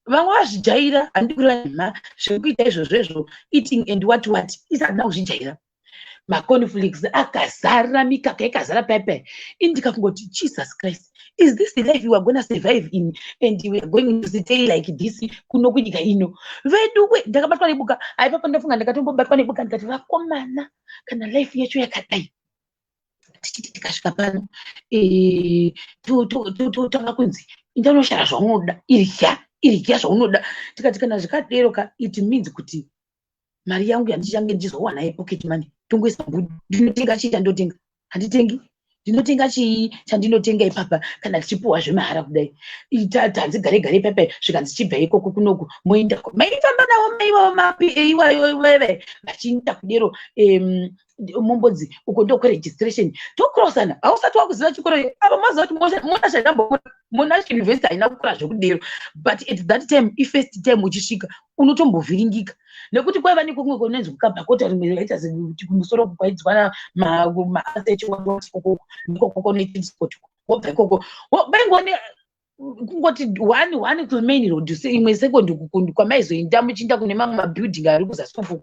vamwe vazvijaira. Handi kureva nhema, zvekuita izvozvo izvo, eating and what what, isati kuzvijaira. Macornflakes akazara, mikaka yakazara pepe. Ini ndikangoti, "Jesus Christ, is this the life we are gonna survive in and we are going to stay like this kuno kunyika ino?" Veduwe, ndakabatwa nebuka. Aipapo ndafunga ndakatombobatwa nebuka, ndikati, "Vakomana, kana life yacho yakadai, tichiti tikasvika pano totanga kunzi indanoshara zvaunoda, irya irya zvaunoda." Tikati kana zvikadero ka, it means kuti mari yangu yandichange ndichizowana yepocket money tongoisa mbudu. Ndinotenga chii chandotenga? Handitengi. Ndinotenga chii chandinotenga ipapa kana tichipuhwa zvemahara kudai? Tanzi gare gare paipai, zvikanzi chibva ikoko kunoku moenda. Maifamba navo maivawo mapi iwayo veve vachienda kudero, mombodzi uko ndokweregistration, tokrosana. Hausati wakuziva chikoro apa, maziva kuti Monash hainambokura. Monash University haina kukura zvekudero, but at that time, ifirst time uchisvika, unotombovhiringika nekuti kwaiva nekumwe kunonzi kukabhakota, rimwe raita sekuti kumusoro kwaidzwa maasechikoko nikokoko nechsport. Wobva ikoko vaingone kungoti one one kumain road, imwe second kwamaizoenda muchiinda kune mamwe mabuilding ari kuzasi uku.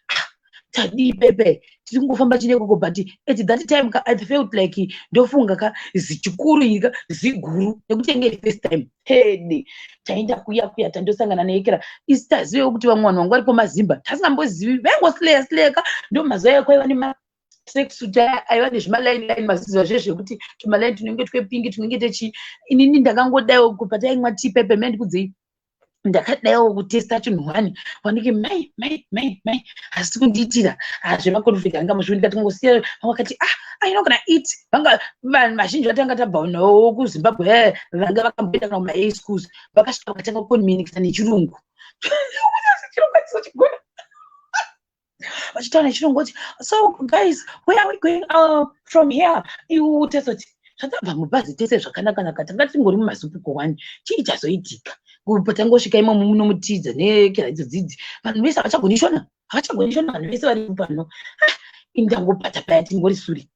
Ah, tadii pepe, tiri kungofamba chine ikoko, but at that time ka, I felt like ndofunga ka zichikuru iri ka ziguru, nekuti yange iri first time hede. Taenda kuya kuya, tandosangana neekera isi tazivewo kuti vamwe vanhu vangu varipo mazimba tasingambozivi, vaingosileya sileka. Ndo mazuva ayo kwaiva nema tracksuit aya aiva nezvimalaini line, maziziva zvezvekuti tumalaini tunenge twepingi tunenge techi. Inini ndakangodaiwo pataimwa tea pepe, mandikudzei, ndakadaiwo kutesta chinhu one wanike, mai mai mai mai, hasi kundiitira zvemacornflakes anga muzvivi. Ndikati ngosiya. Vakati, "Ah, I'm not gonna eat." Vanga vanhu vazhinji vatanga tabva navo kuZimbabwe vanga vakamboenda kana kuma-A schools, vakasvika vakatanga kucommunicata nechirungu. Chirungu hatisochigona, vachitaura nechirungu kuti, "So guys, where are we going from here?" Iwe tesoti zvatabva mubhazi tese zvakanaka-naka, tanga tingori mumazupuko wani. Chii chazoitika patangosvika imomo munomutiidza nekera idzo dzidzi? Vanhu vese havachagoni Shona, havachagoni Shona vanhu vese vari pano. Ah, ini ndangobata paya tingori suri.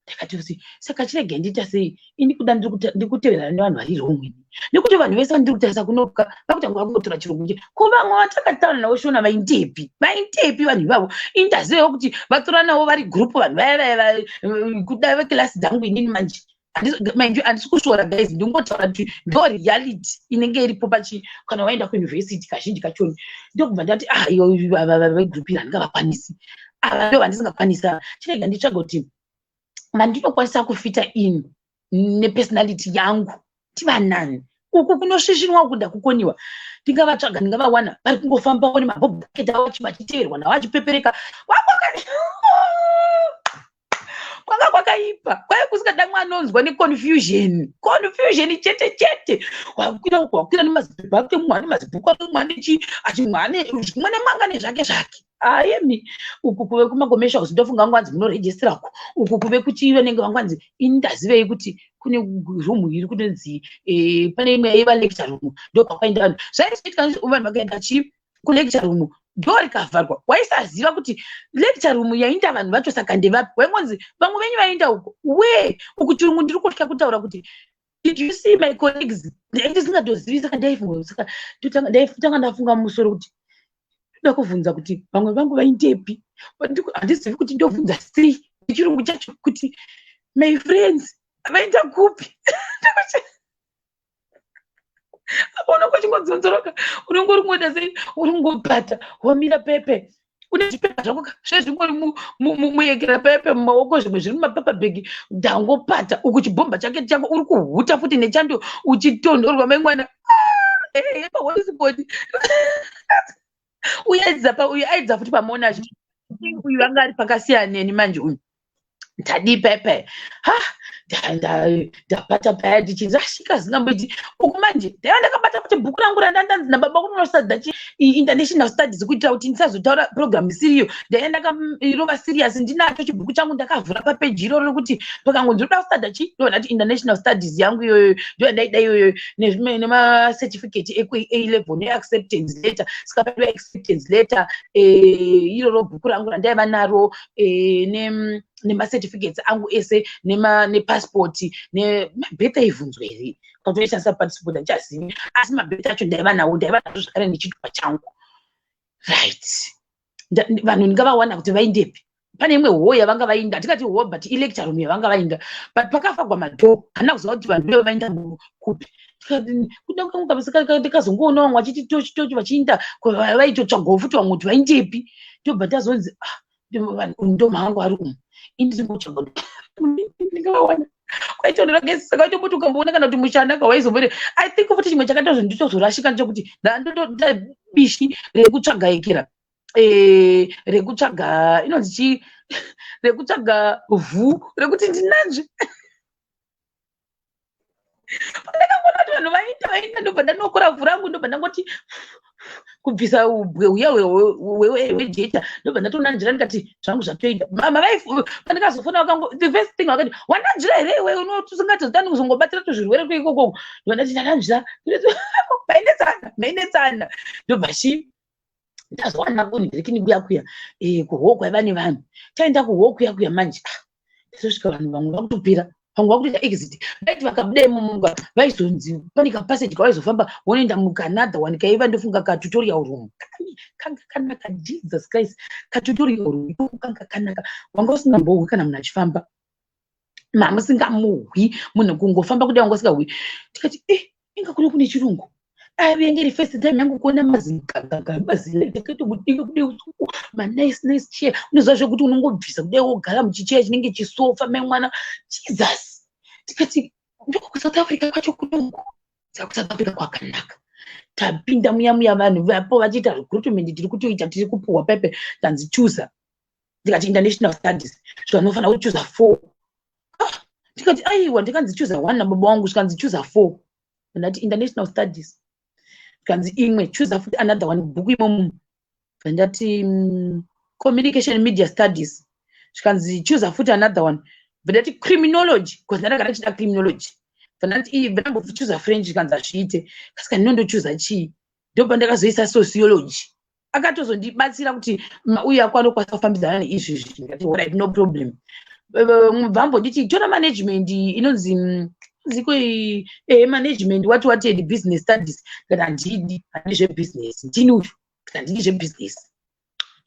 Ndakati kuti saka chirege ndiita sei ini? Kuda ndiri kuteverana nevanhu vari wrong ini, nekuti vanhu vese vandiri kutarisa kunoka vakutanga vakungotora chirungu. Ko vamwe vatakataura navo Shona vaindepi? Vaindepi vanhu ivavo? Ini ndazivawo kuti vatora navo vari group, vanhu vaya vaya kuda vekilasi dzangu. Inini manje, mind you, handisi kusvora guys, ndingotaura kuti ndo reality inenge iripo pachi kana waenda kuuniversity kazhinji kachoni. Ndokubva ndati, "Ah, iyo vegroup iri handingavakwanisi ava, ndo vandisingakwanisa. Chirega nditsvaga kuti vandinokwanisa kufita in nepersonality yangu tivanani." Uku kunosvisvinwa kuda kukoniwa, ndingavatsvaga, ndingavawana vari kungofambawo nemabhobhaketi avo vachiteverwa navo vachipepereka. Kwanga kwakaipa, kwaiva kusingada mwanonzwa neconfusion, confusion chete chete. Wakwira uku, wakwira nemazipepa ake, mumwe ane mazibhuku ake, mumwe ane chii, achi mumwe ane mumwe nemwe anga nezvake zvake. Ayemi, uku kuve kumacommercials, ndofunga vangwanzi munoregister uku, uku kuve kuchi vanenge vangwanzi. Ini ndazivei kuti kune room iri kunonzi pane imwe yaiva lecture room, ndo kwakaenda vanhu. Zvaizoitika, vanhu vakaenda chi kulecture room, ndo rikavharwa, waisaziva kuti lecture room yainda vanhu vacho saka ndevapi. Waingonzi vamwe venyu vaenda uko we uku. Chirungu ndiri kutya kutaura kuti, "Did you see my colleagues?" Ndisingatozivi. Saka ndaifunga, saka ndaitanga ndafunga mumusoro kuti ndoda kuvhunza kuti vamwe vangu vaindepi. Handizivi kuti ndovhunza sei nechirungu chacho kuti my friends vaenda kupi. Apa unonge uchingodzonzoroka, unonge uri kungoita sei, uri kungobhata wamira pepe, une zvipepa zvako zvezvingori muyekera pepe mumaoko, zvimwe zviri mumapaper bag. Ndangopata uku, chibhomba chake chako, uri kuhuta futi nechando, uchitonhorwa. Mai mwana pahotspot uyu aidza pa uyu aidza futi paMonash. Uyu anga ari pakasiyana neni manje. Uyu ndadii pepe, ha, ndabata paya ndichirashika zingamboiti uku manje. Ndaiva ndakabata kuti bhuku rangu randandanzi nababa kunosadza chi international studies, kuitira kuti ndisazotaura program isiriyo. Ndaiva ndakarova serious, ndinacho chibhuku changu, ndakavhura papeji iroro rekuti pakangonzi ndoda kustudya chi, ndobva ndati international studies yangu iyoyo, ndo yandaida iyoyo, nemacertificate eku-A level neacceptance letter. Saka paidiwa acceptance letter, iroro bhuku rangu randaiva naro, nemacertificates angu ese, nepassport, nemabirth. Aibvunzwa here katoishandisa passport? Handichazivi, asi mabirth acho ndaiva nawo, ndaiva nazvo zvakare nechitupa changu. Right, vanhu ndingavawana kuti vaindepi? Pane imwe hall yavanga vainda, hatingati hall, but ilecture room yavanga vainda, but pakafagwa madoor. Handina kuziva kuti vanhu veve vainda kupi. Kuda ndikazongoona vamwe vachiti tochi tochi, vachiinda vaitotsvagawo futi vamwe kuti vaindepi. Ndobva tazonzi, ah, ndo maangu ari umu. Ini ndingotsvaga ndingavawana kwaitonhora gesi. Saka waitomboti ukamboona kana kuti mushana kawaizomboti. I think futi chimwe chakaita nditozorashika ndechekuti ndandotoita bishi rekutsvaga yekera, rekutsvaga inonzi chii, rekutsvaga vhu rekuti ndinanzve. Pandakangoona kuti vanhu vaenda vaenda, ndobva ndanokora vhu rangu, ndobva ndangoti kubvisa ubwe huya hwejecha, ndobva ndatonanzvira. Ndikati zvangu zvatoenda. Mama pandikazofona vakango, the first thing vakati, "Wananzvira here iwe? Unotisingatozotani kuzongobatira tuzvirwere kuikoko." Ndobva ndati ndananzvira. Mainetsana, mainetsana. Ndobva chi ndazowana kunhirekini kuya kuya kuhall kwaiva nevanhu. Taenda kuhall kuya kuya manje, ah, tazosvika vanhu vamwe vakutopera, vamwe vakutoita exit. Vaiti vakabuda imomo, vaizonzi pane kapassage kavaizofamba vonoenda mukanother one kaiva, ndofunga katutorial room. Kanga kanaka, Jesus Christ, katutorial room ikoko kanga kanaka. Wanga usingambohwi kana munhu achifamba, mamusingamuhwi munhu kungofamba kudai, wanga usingahwi. Tikati, eh, inga kuno kune chirungu. Aive iri first time yangu kuona mazigagaga, mazilight akaita kudenga kudai usiku, manice nice chair. Unoziva zvekuti unongobvisa kudai wogara muchicheya chinenge chisofa. Mai mwana, Jesus, tikati ndokuSouth Africa kwacho kunongo. Saka kuSouth Africa kwakanaka. Tapinda muya muya, vanhu vapo vachiita recruitment, tiri kutoita, tiri kupuhwa pepe. Tanzi chuza. Ndikati international studies. Zvanofanira kuchuza four. Ah, ndikati aiwa, ndikanzi chuza one nababa wangu, zvikanzi chuza four. Ndati international studies. Zvikanzi imwe, chuza futi another one bhuku imomo. Ndati communication media studies. Zvikanzi chuza futi another one. Ndati criminology, because ndandagara ndichida criminology. Ndati ndambochuza French, zvikanzi hazviite. Kasika ndinondochuza chii? Ndobva ndakazoisa sociology. Akatozondibatsira kuti uyu ako anokwanisa kufambidzana neizvizvi. Ndikati alright, no problem. Vambonditi tora management, inonzi ziko management what what and business studies. Ndikati handidi, handidi zvebusiness. Ndini uyu, handidi zvebusiness,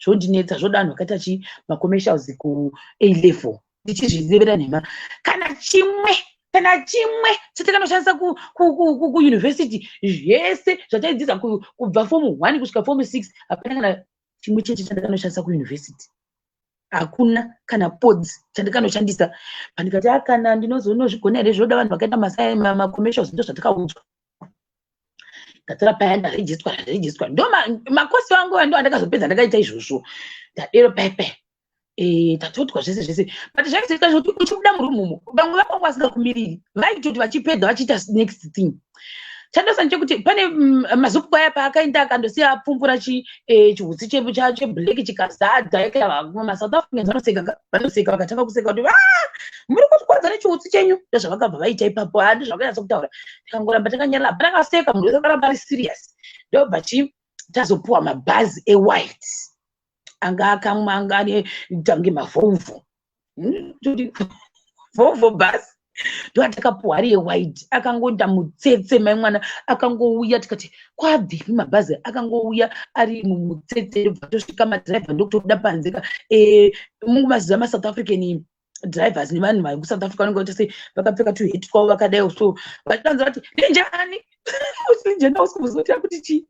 zvondinetsa, zvoda vanhu vakaita chi macommercials ku A level. Ndichizvirevera nhema, kana chimwe, kana chimwe chatakanoshandisa kuuniversity. Zvese zvataidzidza kubva form 1 kusvika form 6, hapana kana chimwe chete chandakanoshandisa kuuniversity, hakuna kana podzi chandikanoshandisa. Pandikati akana ndinozonozvigona here? Zvinoda vanhu vakaita macommercials. Ndo zvatakaudzwa. Ndatora paya, ndarejistwa, ndarejistwa. Ndo makosi angu ndo andakazopedza ndakaita izvozvo. Ndadero paipai, tatotwa zvese zvese, but zvaizoita zvekuti uchibuda muroom umo, vamwe vakanga vasingakumiriri, vaitoti vachipedza vachiita next thing. Chandosa ndechekuti pane maZUPCO aya paakaenda akandosiya apfumbura chihutsi cheblack chikazadza. MaSouth Africans vanoseka, vanoseka, vakatanga kuseka kuti, "Ah, muri kutikwadza nechihutsi chenyu." Ndozvavakabva vaita ipapo. Ha, ndozvavakanyatsa kutaura. Tikangoramba takanyarara, hapana kaseka, munhu wese akaramba ari serious. Ndobva chi tazopuwa mabhazi ewhite anga akamwa, anga ane tange maVolvo, toti Volvo bus. Ndoatakapuwa ari ewhite, akangoita mutsetse. Mai mwana akangouya, tikati kwabvipi mabhazi? Akangouya ari mumutsetse, ndobva tosvika, madhiraivha ndokutobuda panze ka. Mungumaziva maSouth African drivers nevanhu vari kuSouth Africa vanenge vaita sei? Vakapfeka tuheti twavo vakadai so, vachidanza vati, "Linjani?" Usinjena usikumuzoti akuti chii?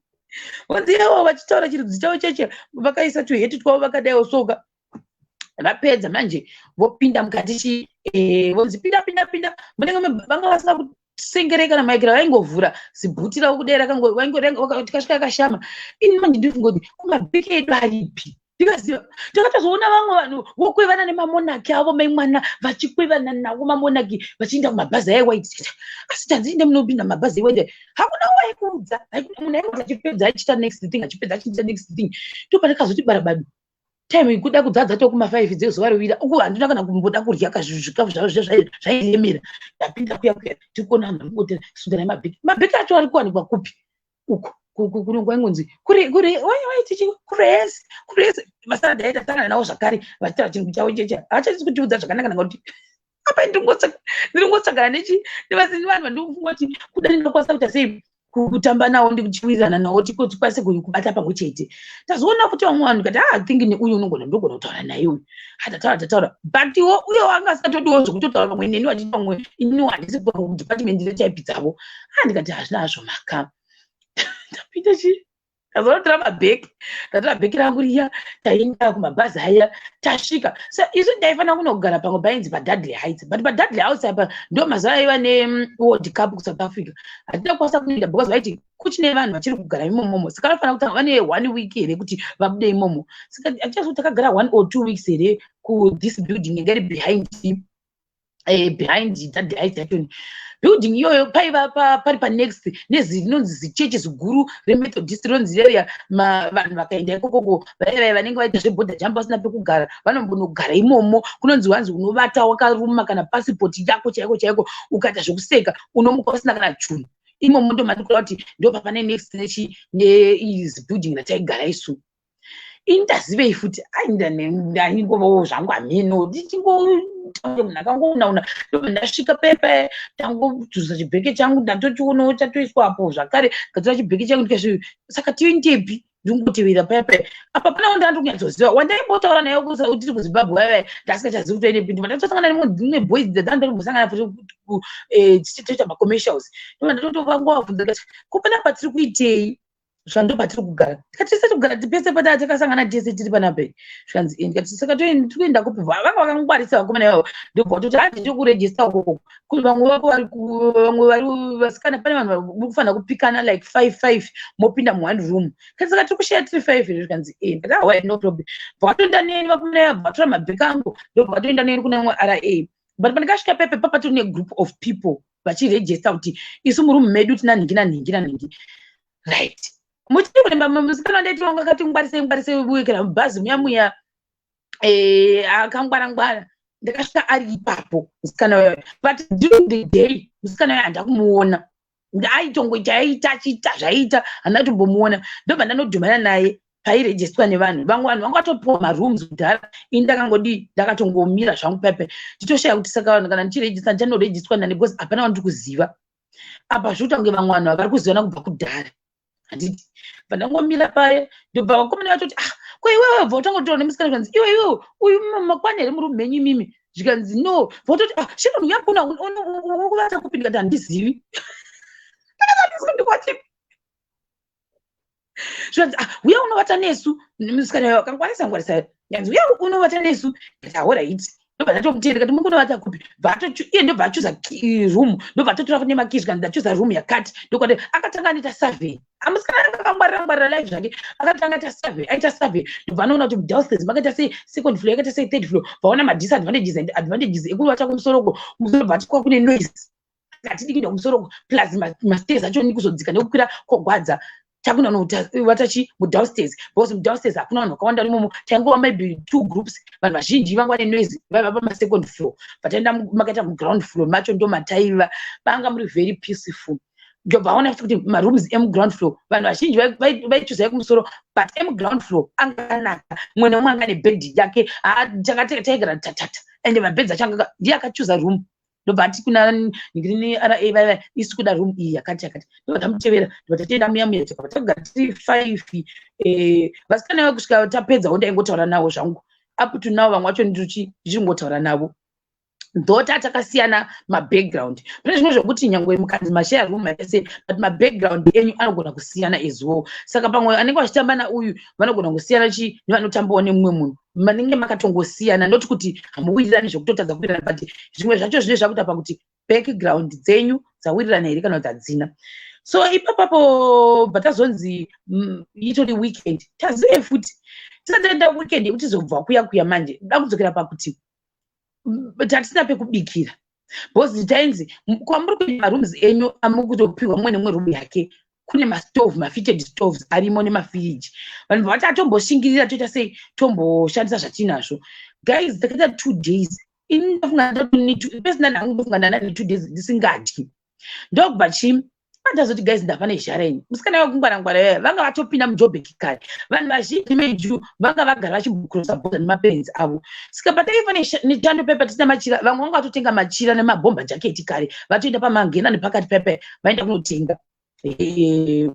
Vanzi ivo vachitaura chirudzi chavo cheche, vakaisa tuheti twavo vakadaiwo soka. Vapedza manje vopinda mukati chi, vonzi, "Pinda, pinda, pinda." Munenge vanga vasina kusengereka namaikira, vaingovhura zibhuti ravo kudai, tikasvika akashama. Ini manje ndiri kumabheki edu aripi? Ndikaziva takatozoona vamwe vanhu vokwevana nemamonaki avo, mai mwana, vachikwevana nawo mamonaki vachienda kumabhazi aiwaiti. Asi tanzi inde munopinda mabhazi ewhite, hakuna waikuudza. Munhu aingoti achipedza achiita next thing, achipedza achiita next thing. Ndopandakazoti barabadu, time ikuda kudzadza tokuma5 dzezuva rivira uku, handina kana kumboda kurya kazvikafu zvavo zvairemera. Ndapinda kuya kuya, tiri kuona vanhu varikungoti sundirai mabheki. Mabheki acho ari kuwanikwa kupi uku? Kwaingonzi waitichi kuresi kuresi. Masaradi aita sangana nawo zvakare vachitaura chinhu chavo checha, havachatisi kutiudza zvakanaka. Nanga kuti apa ndiringotsvagana nechi nevanhu vandinofunga kuti kuda ndingakwanisa kuita sei kutamba nawo, ndikuchiwirirana nawo, tikwanise kubata pamwe chete. Tazoona kuti vamwe vanhu kati, ah, think neuyu unogona, ndogona kutaura naye uyu. Hatataura, tataura, but iwo uye wanga asingatodiwo zvokutotaura pamwe neni, vachiti pamwe ininiwo handisi kudepartment retype dzavo. Ah, ndikati hazvina hazvo maka. Ndapinda chi, tazonotora mabheki, tatora bheki rangu riya, taenda kumabhazi aya. Tasvika, so isu ndaifanira kunogara pamwe painzi paDudley Heights, but paDudley House apa ndo mazuva aiva neWorld Cup kuSouth Africa. Hatina kukwanisa kuenda because vaiti kuchine vanhu vachiri kugara imomomo, saka vanofanira kutanga vane one week here kuti vabude imomo. Saka hatichazi kuti takagara 1 or 2 weeks here kuthis building inga iri behind Dudley Heights yacho. Building iyoyo paiva pari panext nezinonzi zichechi ziguru reMethodist rinonzi reria. Vanhu vakaenda ikokoko, vaivai vanenge vaita zveborder jump vasina pekugara, vanombonogara imomo. Kunonzi wanzi unovata wakaruma kana pasipoti yako chaiko chaiko, ukaita zvekuseka unomuka usina kana chunhu imomo. Ndo mandikura kuti ndo papane next nechi nebuilding rataigara isu. Ini ndazivei futi? Ndaingovawo zvangu hameno, ndichingotange munhu akangounauna. Ndobva ndasvika pepe, tangodzusa chibheke changu, ndatochionawo chatoiswa apo zvakare. Ngatora chibheke changu, ndikasvi saka tiindepi? Ndingotevera pepe apa, pana wandandi kunyatsoziva wandaimbotaura naye tiri kuZimbabwe vaiva, ndasingachazivi kuti ainepi. Ndobva ndatosangana nemwe boys dzandandambosangana futi tichitoita macommercials. Ndobva ndatotovangwavhunza ndikati, "Ko panapa tiri kuitei?" Zvando patiri kugara. Tikati tese kugara pese pata takasangana tese tiri panapa. Zvikanzi, "Eh." Ndikati, "Saka tiri kuenda kupi?" Vanga vakangwarisa vakomana ivavo. Ndobva vatoti, "Handi ndiri kuregister ukoko." Vamwe vako vari, vamwe vari vasikana, pane vanhu vari kufanira kupikana like five five, mopinda muone room. Kati, "Saka tiri kushare tiri five here?" Zvikanzi, "Eh." Ndikati, "Alright, no problem." Bva vatoenda neni vakomana ivavo, vatora mabheki angu, ndobva vatoenda neni kune imwe RA. But pandikasvika pepe papatori negroup of people vachiregister kuti isu murumu medu tina nhingi nanhingi nanhingi, right? Muchiri kuremba musikana wandaiti wanga akati ngwarisei ngwarisei wekera mubhazi muya muya, akangwara ngwara. Ndakasvika ari ipapo musikana uyoyo, but during the day musikana uyo handina kumuona. Aitongoita aita achiita zvaiita, handina kutombomuona. Ndobva ndanodhumana naye pairejistwa nevanhu vamwe. Vanhu vanga vatopiwa marooms kudhara. Ini ndakangodi ndakatongomira zvangu pepe, nditoshaya kuti saka vanhu kana ndichirejista ndichanorejistwa nani, because hapana vandiri kuziva apa. Zvikuita kunge vamwe vanhu vari kuzivana kubva kudhara, handiti? Bva ndangomira paye, ndobva vakomana vatoti, "Ah, ko iwewe?" Bva utangotaura nemusikana, zvikanzi, "Iwe, iwewe, uyu makwana here muri mumenyu imimi?" Zvikanzi, "No." Vatoti, "Ah, Sharon, uyakuna uri kuvata kupi?" Ndikati, "Handizivi." Ndakati, "Ndikwachipi?" Zvikanzi, "Ah, uya unovata nesu." Musikana akangwarisa ngwarisa, nyanzi, "Uya unovata nesu." Ndikati, "Alright." Ndobva ndatomutenda, ndikati, "Mukunovata kupi?" Iye ndobva achuza room, ndobva atotora kune makeys. Zvikanzi, "Ndachuza room yakati." Ndokwati akatanga anoita survey. Amusikana anga akangwarira ngwarira life zvake. Akatanga aita survey, aita survey, ndobva anoona kuti downstairs makaita sei, second floor yakaita sei, third floor. Vaona madisadvantages and advantages ekuvata kumusoro uko. Kumusoro bva atikwa kune noise. Saka hatidi kuenda kumusoro, plus mastairs acho nekuzodzika nekukwira kogwadza. Takunonovata chi mudownstairs, because mudownstairs hakuna vanhu vakawanda imomo. Taingova maybe two groups. Vanhu vazhinji vanga vane noise vaiva pamasecond floor. Pataenda makaita muground floor macho, ndo mataiva, vanga muri very peaceful. Ndobva aona futi kuti marooms emuground floor, vanhu vazhinji vaichuzai kumusoro, but emuground floor anganaka. Mumwe nemumwe anga nebhedhi yake. Taigara tatata, ende mabhedzi acho anga ndiye akachuza room. Ndobva ati kuna ngirini ra vaiva, "Isi kuda room iyi yakati yakati." Ndobva tamutevera, ndobva tatoenda muya muya, tikabva tagara tiri five. Vasikana vavo, kusvika tapedzawo ndaingotaura navo zvangu. Up to now vamwe vacho ndichingotaura navo, though takasiyana mabackground. Pane zvimwe zvokuti nyangwe mukanzi mashare room ese, but mabackground enyu anogona kusiyana as well. Saka pamwe anenge vachitamba nauyu vanogona kusiyana chi nevanotambawo nemumwe munhu. Manenge makatongosiyana, not kuti hamuwirirani zvekutotadza kuwirirana, but zvimwe zvacho zvinenge zvakuita pakuti background dzenyu dzawirirana here kana kuti hadzina. So ipapapo bva tazonzi itori weekend. Tazive futi tisati taenda weekend yekuti tizobva kuya kuya manje, da kudzokera pakuti tatisina pekubikira, because tainzi kwamuri kuenda marooms enyu amukutopiwa, mumwe nemumwe room yake, kune mastove, mafitted stoves arimo nemafiriji. Vanhu vati atomboshingirira, toita sei, tomboshandisa zvatinazvo. Guys, takaita 2 days. Ini ndofunga personally hangu, ndofunga ndana ne2 days ndisingadyi. Ndokubva chi andazoti, "Guys, ndava nezhara ini." Musikana wekungwarangwara yaya, vanga vatopinda muJobek kare. Vanhu vazhinji meju vanga vagara vachimbokurosa bhodha nemaparents avo. Saka pataiva nechando pepa tisina machira, vamwe vanga vatotenga machira nemabhomba jaketi kare, vatoenda pamangena nepakati pepe, vaenda kunotenga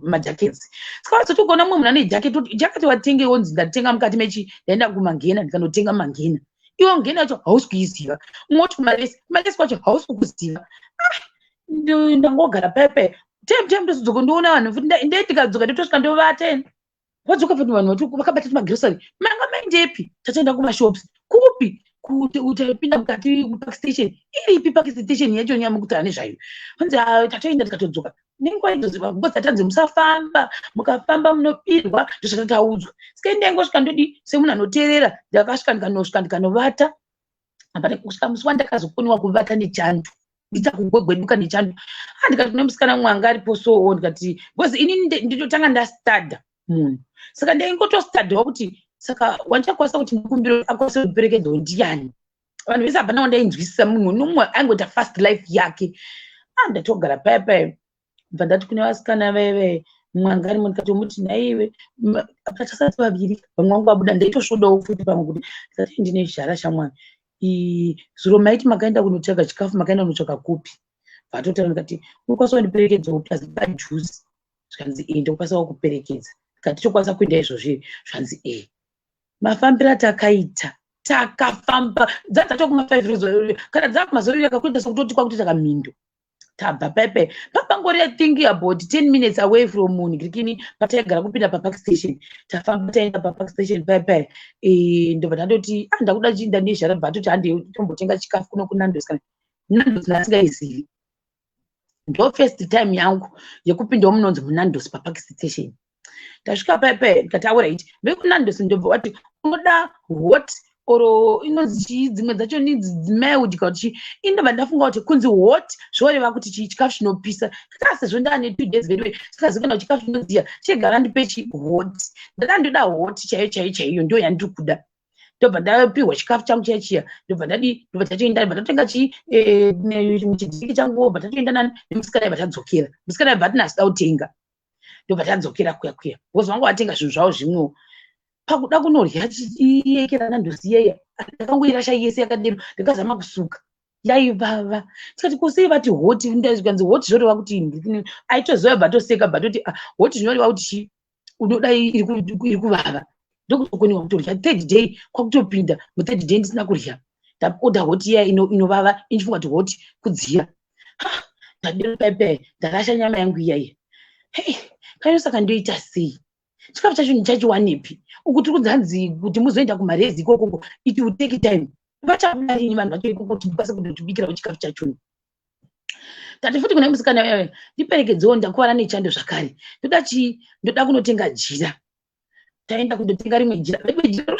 majackets. Saka vazoti ukaona mumwe munhu ane jacket, jaketi watenge, wonzi, "Ndatenga mukati mechi, ndaenda kumangena ndikanotenga mangena." Iwo ngena yacho hausi kuiziva. Umwe woti kumalesi, kumalesi kwacho hausi kukuziva. Ah, ndangogara pepe tem tem, ndozodzoka ndoona vanhu futi. Ndei ndikadzoka, ndotosvika ndovata. Eni wadzoka futi, vanhu vati vakabata timagrocery. Manga maindepi? Tatoenda kumashops. Kupi? Tapinda mukati muPark Station. Iripi Park Station yacho nyamukutaura nezvayo? Hanzi, "Ah, tatoenda tikatodzoka nenguva idzodzo." Because tatanzi musafamba, mukafamba munobirwa, ndozvatataudzwa. Saka ndaingosvika ndodi semunhu anoteerera. Ndakasvika, ndikanosvika, ndikanovata. Apa kusvika musi wandakazokoniwa kuvata nechando, ndichakugwegweduka nechando. Ah, ndikati kune musikana mumwe anga aripo sowo, ndikati, because inini ndinotanga ndastadha munhu, saka ndaingotostadhawo kuti saka wandichakwanisa kuti ndikumbire akwanise kuperekedzawo ndiani? Vanhu vese hapana wandainzwisisa, munhu nomumwe aingoita fast life yake. Ah, ndatogara paya paya, bva ndati kune vasikana vaive, mumwe anga arimo, ndikatomuti, "Nhaiwe." Tasati vaviri, vamwe vangu vabuda, ndaitosvodawo futi pamwe kuti ndikati, "Ndine zhara shamwari. Zuro maiti makaenda kunotsvaga chikafu, makaenda kunotsvaga kupi?" Vatotaura, ndikati, "Unokwanisa kundiperekedzawo plus pajuice?" Zvikanzi, "E, ndokwanisawo kuperekedza." Ndikati, "Tokwanisa kuenda izvozvi?" Zvanzi, "E." Mafambiro atakaita, takafamba dzadzatokuma5 kana dzakumazoriri, akakuita sekutoti kwakutoita kamhindo. Tabva pepe papangori, I think about 10 minutes away from Ngrikini pataigara, kupinda paPark Station. Tafamba taenda paPark Station pepe, ndobva ndandoti, "Ah, ndakuda chinda nezhara." Bva atoti, "Hande tombotenga chikafu kuno kuNandos." Kana Nandos ndasingaizivi, ndo first time yangu yekupindawo munonzi muNandos paPark Station. Tasvika pepe, ndikati, "Alright, vekuNandos." Ndobva wati, "Unoda hot or inonzi chii? Dzimwe dzacho ninzi mild kana kuti chii?" Indobva ndafunga kuti kunzi hot zvoreva kuti chii? Chikafu chinopisa. Kati sezvo ndaane 2 days veduwe sikazivi chikafu chinodziya, chegara ndipe chi hot. Ndada ndoda hot chaiyo chaiyo chaiyo, ndo yandiri kuda. Ndobva ndapiwa chikafu changu chaiyo chiya. Ndobva ndadi, ndobva tatoenda, ndobva tatotenga chi chidhiki changu. Bva tatoenda nani nemusikana, ibva tadzokera. Musikana ibva atina asida kutenga, ndobva tadzokera kuya kuya, because vanga vatenga zvinhu zvavo zvimwewo. Pakuda kunorya iyekera Nandos iyaya, ndakangoirasha yese yakadero. Ndikazama kusuka, yaivava. Tikati, "Kusei vati hot?" Zvikanzi, "Hot zvoreva kuti." Aitoziva, bva toseka, bva toti, "Ah, hot zvinoreva kuti chi unoda iri kuvava." Ndokuzokoniwa kutorya third day, kwakutopinda muthird day ndisina kurya. Ndaoda hot iya inovava, ichifunga kuti hot kudziya. Ndadero pepe, ndarasha nyama yangu iyaiya. Hei, kaino saka ndoita sei? Chikafu chacho ndichachiwanepi? Uku tiri kunzi kuti muzoenda kumarezi ikokoko, it will take time. Vachabuda rini vanhu vacho ikoko kuti ndikwanise kundotibikirawo chikafu chachoni? Tati futi kune musikana uya, "Ndiperekedzewo, ndakuvara nechando zvakare, ndoda chii? Ndoda kunotenga jira." Taenda kundotenga rimwe jira, veduwe jira.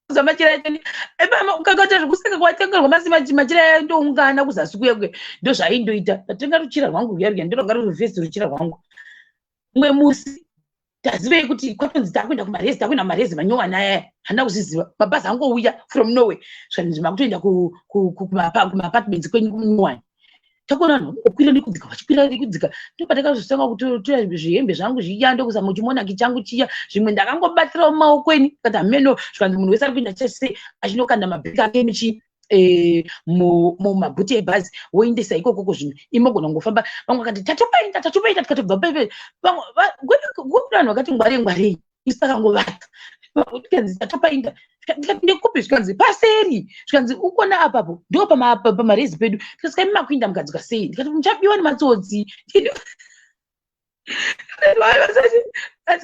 Machira acho ukakaita zvekuseka kwatengerwa masi machira aya ndoungana kuzasi kuya kuya, ndozvaindoita. Ndatenga ruchira rwangu ruya ruya, ndoranga ruri first ruchira rwangu. Mumwe musi tazivei kuti kwatonzi takuenda kumarezi, takuenda kumarezi manyowani aya, handina kuzviziva. Mabhazi angouya from nowhere, zvanzi makutoenda kumaapartments kwenyu kunyowani. Takuona vanhu vakukwira nekudzika, vachikwira nekudzika. Ndopatakazotanga kutora zvihembe zvangu zviya, ndokuisa muchimonaki changu chiya. Zvimwe ndakangobatirawo mumaoko eni, kati hameno. Zvikanzi munhu wese ari kuenda chese achinokanda mabheki ake muchi mumabhuti ebhazi, woendesa ikokoko zvinhu imogona kungofamba. Vamwe vakati tatopaenda, tatopaenda, tikatobva pepe. Vamwe kune vanhu vakati ngwarei ngwarei, isu takangovata. Tikanzi tatopainda, ndikati ndekupi? Zvikanzi paseri. Zvikanzi ukona apapo ndo pamarezi pedu. Tikasvika imi makuinda mukadzoka sei? Ndikati muchabiwa nematsotsi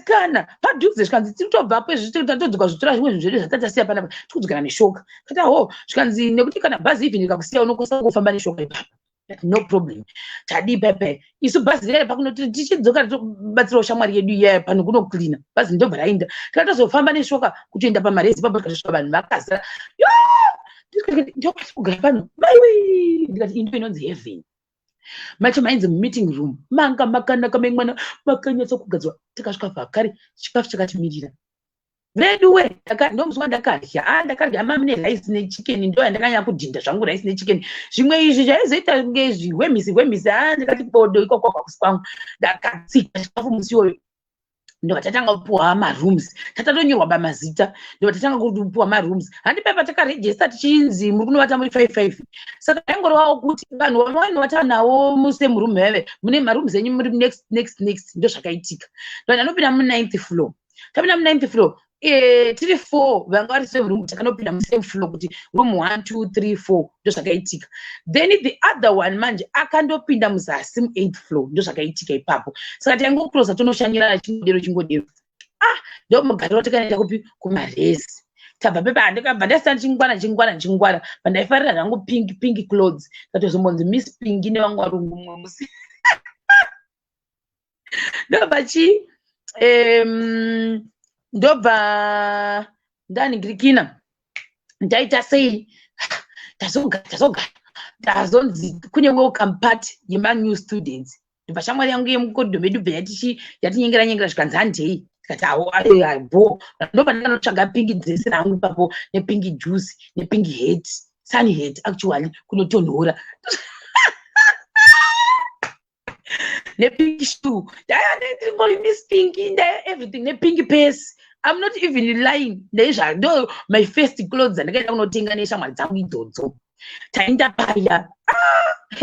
kana padhuze. Zvikanzi tiri tobvapo izvi, tatodzoka zvitora zvimwe zvinhu zvedu zvatatasiya panapa, tikudzokera neshoka. Kati aho. Zvikanzi nekuti kana bhazi even rikakusiya unokwanisa kufamba neshoka ipapo, no problem. Tadii pepe isu bhazi rere pakunoti tichidzoka tobatsirawo shamwari yedu iya pano kunoklina bhazi, ndobva rainda. Tikatozofamba neshoka kutoenda pamarezi ipapo, tikatosvika vanhu vakazara. Ndokati kugara pano maiwe, ndikati indo inonzi heaven. Macho mainzi mumeeting room manga makanaka memwana, makanyatsa kugadzwa. Tikasvika pakare, chikafu chakatimirira veduwe. Ndomusi wandakadya, a ndakarya mami nerice nechicken, ndo yandakanyanya kudhinda zvangu, rice nechicken. Zvimwe izvi zvaizoita kunge zvihwemisi hwemisi, a ndikati bodo, ikoko kwakusi kwangu. Ndakatsika chikafu musi iwoyo. Ndobva tatanga kupuwa marooms, tatatonyorwa pamazita. Ndobva tatanga kupuwa marooms. Handi pai patakarejesta tichinzi muri kunovata muri five five. Saka ndaingorovawo kuti vanhu vamainovata navo musame room heve, mune marooms enyu muri next next next. Ndo zvakaitika. Ndobva ndanopinda muninth floor. Tapinda muninth floor, tiri four vanga vari same room, takanopinda musame floor kuti room one, two, three, four. Ndo zvakaitika. Then the other one manje akandopinda muzasi mueighth floor. Ndo zvakaitika ipapo. Saka taingokrosa tonoshanyirana chingodero chingodero. Ah, ndo mugariro takaenda kupi? Kumarezi. Tabva pepa, ndikabva ndasita ndichingwara ndichingwara ndichingwara. Pandaifarira zvangu pink pink clothes, ndatozombonzi Miss Pink nevamwe varungu mumwe musi. Ndobva chi ndobva ndaningirikina ndaita sei. Tazogara, tazogara, tazonzi kune welcome party yemanew students. Ndobva shamwari yangu yemukoridho medu bva yatinyengera nyengera, zvikanzi handei. Tikati awo bo. Ndobva ndakanotsvaga pink dress rangu ipapo, nepink juice, nepink hat, sun hat actually, kunotonhora, nepink shoe. Ndingori Miss Pink, everything, nepink purse. I'm not even lying, ndaizva ndo my first clothes andakaenda kunotenga neshamwari dzangu idzodzo. Taenda paya, ah,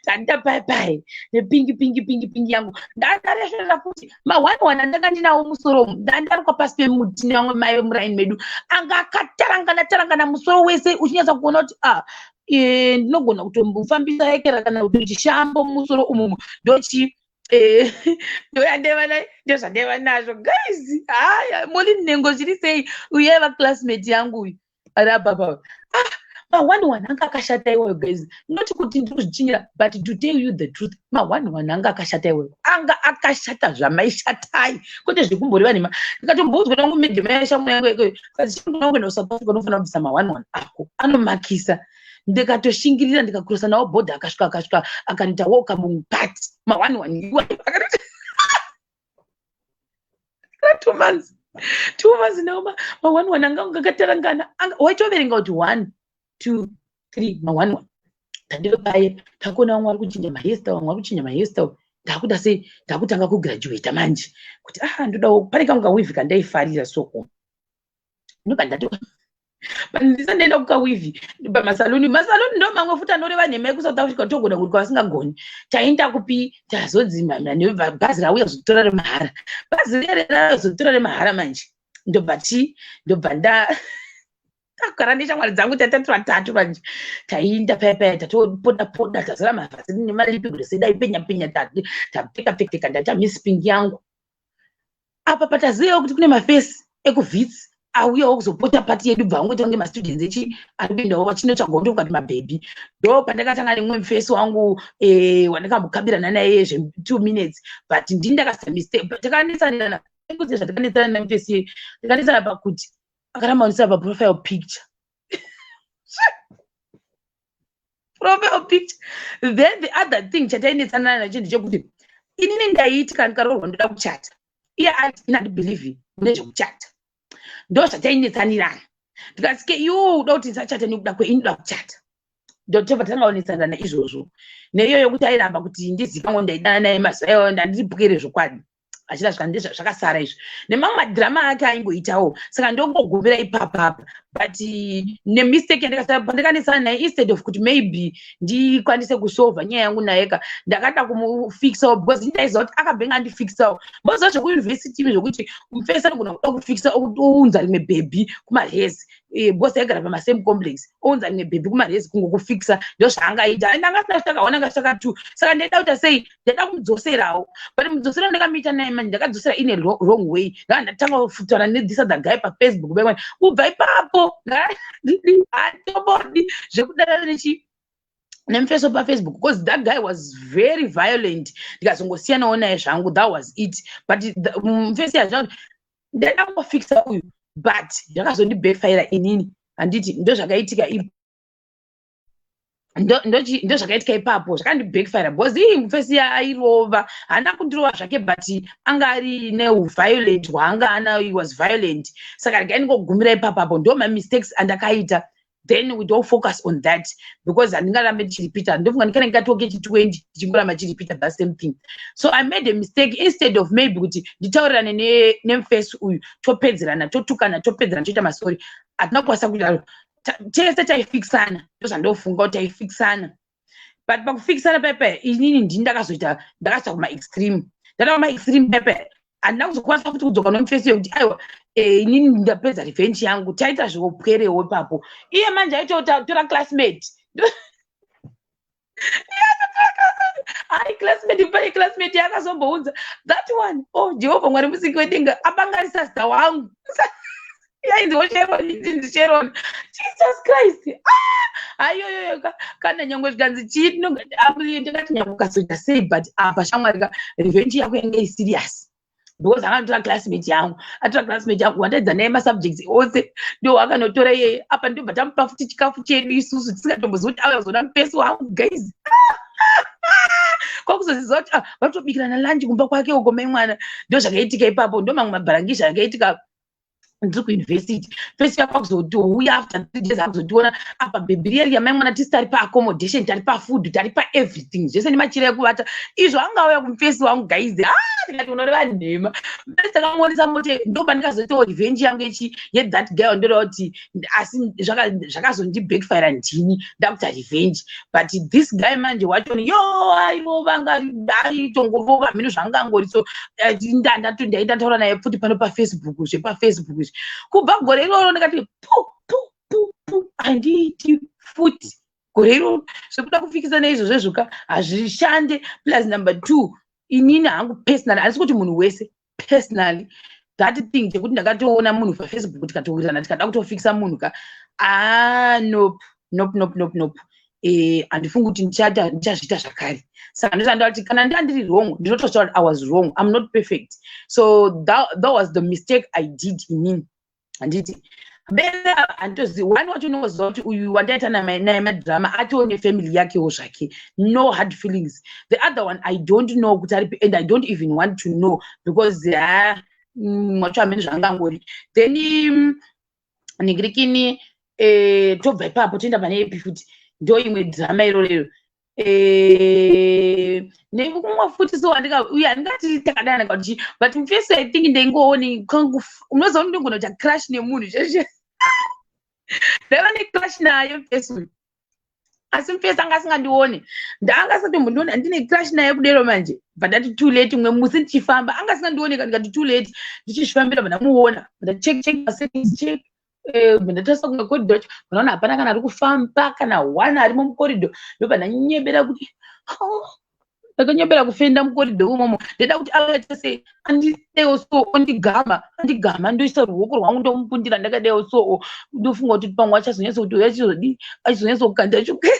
taenda paya paya nepink pink pink pink yangu. Ndandaresverera futi ma1 1 andanga ndinawo musoro, ndandarukwa pasi pemuti nevamwe mai vemuraini medu. Anga akatarangana tarangana musoro wese, uchinyatsa kuona kuti ah, ndinogona kutombofambisa ekera kana kuti chishambo mumusoro umumu. Ndochi ndoyandeva, ndozvandaiva nazvo guys. Haya, moli nhengo zviri sei? Uyu yaiva classmate yangu uyu ari apapa. Ah, ma1 1 anga akashata iwayo guys. Not kuti ndiri kuzvichinyira, but to tell you the truth, ma1 1 anga akashata iwayo, anga akashata zvamaishatai, kwete zvekumboreva nhema. Ndikatomboudzwa nangu madam yashamwari yangu ikoyo, kati shamwari yangu enda kuSouth Africa, unofanira kubvisa ma1 1 ako, anomakisa. Ndikatoshingirira, ndikakrosa nawo bhodha. Akasvika, akasvika akanoita welcome party, ma1 1 iwayo akatoti 2 months, 2 months nawo ma1 1 anga akatarangana, waitoverenga kuti one, two, three, ma1 1. Tandiro paye takuona vamwe vari kuchinja mahairstyle, vamwe vari kuchinja mahairstyle. Ndakuda sei, ndakutanga kugraduata manje kuti ah, ndodawo pane kamwe kaweave kandaifarira soko. Ndobva ndato ndisati ndaenda kukaweave pamasaluni. Masaluni ndo mamwe futi anoreva nhema ekuSouth Africa, togona kuti kwavasingagoni. Taenda kupi? Tazonzi bhazi rauya kuzotora remahara. Bhazi riya razotora remahara manje, ndobva chi ndobva nda takugara neshamwari dzangu tatatu vatatu manje. Tainda paya paya, tatopoda poda, tazora mavhasini nemalip gloss edu aipenya penya, tapfeka pfeka. Ndaita Miss Pink yangu apa. Patazivawo kuti kune mafesi ekuWits auyawo kuzopota party yedu, bva vangoita kunge mastudents echi ari kuendawo vachinotsvagawo. Ndokati mabhebhi, ndo pandakatanga nemumwe mufesi wangu wandakambokabirana naye zve2 minutes, but ndini ndakasa mistake. Takanesanirana. Ndikuziva zvatakanetsana namufesi. Takanetsana pakuti akaramba kundisa paprofile picture. Profile picture. Then the other thing chatainetsana nacho ndechekuti inini ndaiti kana ndikaroorwa ndoda kuchata. Iye ati ini handibelieve mune zvekuchata. Ndo zvatainetsanirana. Ndikati ke iwe uda kuti ndisachate nekuda kwei, ini ndoda kuchata. Ndotobva tanga kunetsanirana izvozvo. Neiyo yokuti airamba kuti ndizikanwe ndaidana naye mazuva iwayo, ndandiri zvokwadi. Achida zvikandi zvakasara izvi nemamwe madhirama ake aingoitawo, saka ndongogumira ipapapa. But nemistake yandakasara pandakanetsana naye, instead of kuti maybe ndikwanise kusolva nyaya yangu naye ka, ndakada kumufixisawo because ndaiziva kuti akabve andifixisawo. Moziva zvekuyunivhesiti zvekuti mufesi anogona kuda kufixa, ounza rimwe bhebhi kumarezi, because aigara pamasame complex, ounza rimwe bhebhi kumarezi kungokufixa. Ndo zvaangaita. And anga asina kusvika one, anga asvika two. Saka ndaida kuita sei? Ndaida kumudzoserawo, but mudzosera ndakamuita naye manje ndakadzosera in a wrong way. Ndanga ndatanga kutaura nethis other guy paFacebook baimani. Kubva ipapo hatobodi zvekudara nechi nemufeso paFacebook, because that guy was very violent. Ndikazongosiyanawo naye zvangu. That was it. But mufesi yazva ndaida kungofixa uyu, but zvakazondibackfire inini, handiti? Ndo zvakaitika ndo zvakaitika ipapo, zvakandibackfire because ii mufesi airova. Haana kundirova zvake, but anga ari neuviolent hwaanga ana. He was violent. Saka regai ndingogumira ipapapo. Ndo mamistakes andakaita. Then we don't focus on that because handingarambe ndichiripita. Ndofunga ndikanenge katoke chi20 ndichingoramba ndichiripita that same thing. So I made a mistake. Instead of maybe kuti nditaurirane nemufesi uyu, topedzerana, totukana, topedzerana, toita masorry, hatina kukwanisa kudaro. Tese taifikisana, ndozvandofunga kuti taifikisana, but pakufikisana paipa inini ndini ndakazoita, ndakazoita kumaextreme. Ndada kumaextreme paipa, handina kuzokwanisa futi kudzoka nomufesi yekuti aiwa, inini ndapedza revenge yangu, taita zveupwerewo ipapo. Iye manje aitotora classmate. Ai, classmate, pane classmate yakazombounza that one. Oh Jehovha Mwari musiki wedenga, apangarisa zita wangu, yainziwo Sharon, inzinzi Sharon. Jesus Christ! Ah! Ayoyoyo, kana nyangwe zvikanzi chii, ndingati nyangwe ukazoita sei, but apa shamwari ka, revenge yako yange iserious because akanotora classmate yangu. Atora classmate yangu wandaidza naye masubjects ose, ndo akanotora iyeye. Apa ndobva tamupa futi chikafu chedu isusu tisingatombozivi kuti auya kuzoona mupesi wangu. Guys, kwakuzoziva kuti vatobikirana lunch kumba kwake uko mai mwana. Ndo zvakaitika ipapo. Ndo mamwe mabharangisha akaitika ndiri kuyunivhesiti. First yako akuzotouya after 3 days, akuzotiona apa bhebhi riya riya mai mwana. Tisi tari paaccommodation, tari pafood, tari paeverything, zvese nemachira ekuvata izvo. Angauya kumufesi wangu, guys. Ah, ndikati unoreva nhema. Mufesi takamuonesa mote. Ndoba ndikazoitawo revenge yangu yechi yethat girl. Ndoreva kuti asi zvakazondibackfire, ndini ndakuita revenge. But this guy manje wachoni yo airova, anga aitongorova mhino zvangangori. So ndaita taura naye futi pano paFacebook, zvepaFacebook izvi. Kubva gore iroro ndikati pu pu pu pu, handiiti futi gore iroro zvekuda kufikisa neizvozvo zvoka, hazvishande. Plus number two, inini hangu personally, handisi kuti munhu wese, personally that thing chekuti ndakatoona munhu paFacebook, tikatowirirana, tikada kutofikisa munhu ka, ah, nope, nope, nope, nope, nope. Handifungi kuti ndichazviita zvakare. Saka ndozvandaa kuti kana ndaa ndiri wrong, ndinototaura kuti I was wrong. I'm not perfect. So that was the mistake I did inini, handiti? Bere handitozivi one wacho, unoziva kuti uyu wandaita naye madrama atoo nefamily yakewo zvake, no hard feelings. The other one, I don't know kuti aripi, and I don't even want to know because ha, wacho hamene zvaangangori. Then ningirikini, tobva ipapo toenda pane ipi futi? Ndo imwe drama irorero nekumwe futi. So uye handingati takadana kuti, but mufesi I think ndaingoone, unoziva kuti ndinogona kuita crush nemunhu zveshe. Ndaiva necrush naye mufesi uyu, asi mufesi anga asingandione, ndaanga asingatombondione. Handine crush naye kudero manje, bva ndati too late. Umwe musi ndichifamba, anga asingandione, ndikati too late, ndichizvifambira, bva ndamuona, ndacheck check masettings, check, ndatarisa kunge corridor yacho, ndaona hapana kana ari kufamba, kana one arimo mucorridor. Ndobva ndanyebera kuti, ndakanyebera kufenda mucorridor imomo. Ndaida kuti auya sei, andidewo so, ondigama, andigama, ndoisa ruoko rwangu, ndomupundira ndakadewo so. Ndofunga kuti pamwe achazonyatsa kuti uyo achizodii, achizonyatsa kukanda chuke.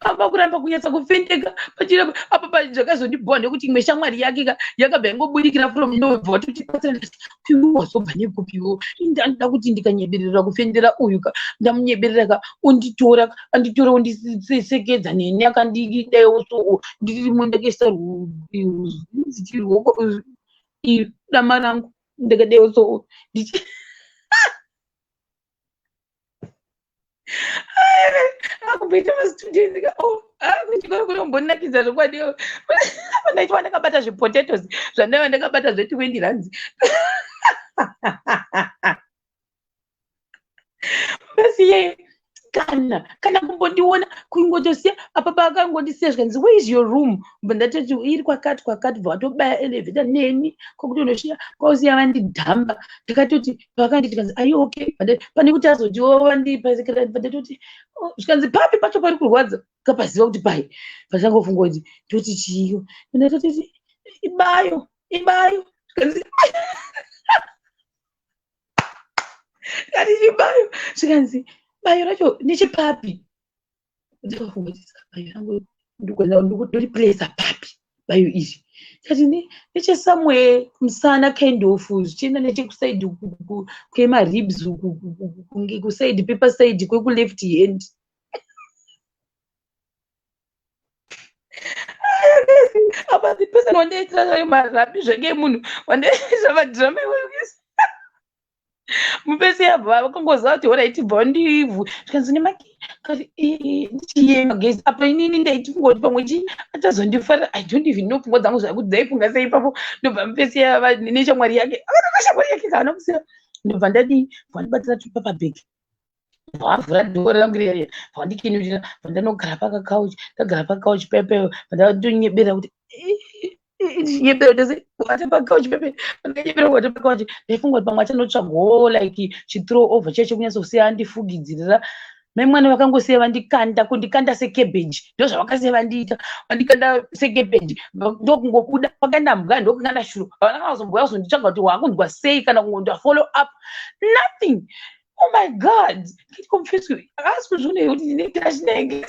Amba kuramba kunyatsa kufendeka pachiramba apa zvakazondibhowa ndekuti imwe shamwari yake ka yakabva yangobudikira from nowhere, bva watotibatsira. Ndikati, "Iwe wazobva nekupiwo? Ndandoda kuti ndikanyeberera kufendera uyu ka, ndamunyeberera ka, unditora ka, anditora, undisekedza neni, akandidaiwo so ndirimo ndakaisa ruoko, dama rangu ndakadaiwo so ndichi akumboita mastudents ka." Oh, kuchikoro kunombonakidza zvokwadi. Ndaichiva ndakabata zvipotatoes zvandaiva ndakabata zve20 rands basi. Kana kumbondiona, kungotosiya apa paakangondisiya, zvikanzi, "Where is your room?" Bva ndatoti iri kwakati kwakati, bva watobaya elevator neni kwakutonosvika, kwausiya vandidhamba. Ndakatoti paakanditi, kanzi, "Are you okay?" Pane kuti azotiwo vandipasekera, ndatoti, "Oh," zvikanzi, "Papi pacho pari kurwadza?" Kapaziva kuti pai pachangofunga kuti ndoti chiyo. Ndatoti ibayo, ibayo. Zvikanzi, kati chibayo. Zvikanzi, "Bayo racho nechepapi?" Ndikafunga kuti saka bayo rangu ndoriplaca papi bayo iri? Tati nechesamwe musana, kind of zvichienda nechekusaidi kwemaribs, kunge kusaidi pepasaidi kwekuleft hand. Apa the person wandaitira marabi zvake, munhu wandaitira madhirama iwayo, mupesi yabva vakangoziva kuti alright, bva ndivhu. Zvikanzi, "Nemaki kati ndichiyema." Guys, apa inini ndaiti kungoti pamwe chi achazondifarira. I don't even know pfungwa dzangu zvakuti dzaifunga sei ipapo. Ndobva mupesi yava neshamwari yake, akatanga shamwari yake kaana kusiya. Ndobva ndadii? Bva ndibatira tupaper bag, vavhura dhoo rangu riya, vandikinurira, vandanogara pakakauchi. Ndagara pakauchi pepe, vandatonyebera kuti ndichinyebera kuti sei kuvata pakauchi pepe. Pandakanyebera kuvata pakauchi, ndaifunga kuti pamwe achanotsvagawo like chithrow over chiya chekunyatsosiya andifugidzirira. Mai mwana vakangosiya vandikanda, kundikanda secabbage. Ndo zvavakasiya vandiita, vandikanda secabbage, ndokungobuda pakaenda mbwa, ndokukanda shuro. Havana kana kuzombouya kuzonditsvaga kuti wakunzwa sei, kana kungonda follow up, nothing. Oh my God, get confused. Haasi kuzviona kuti ndine crush naye?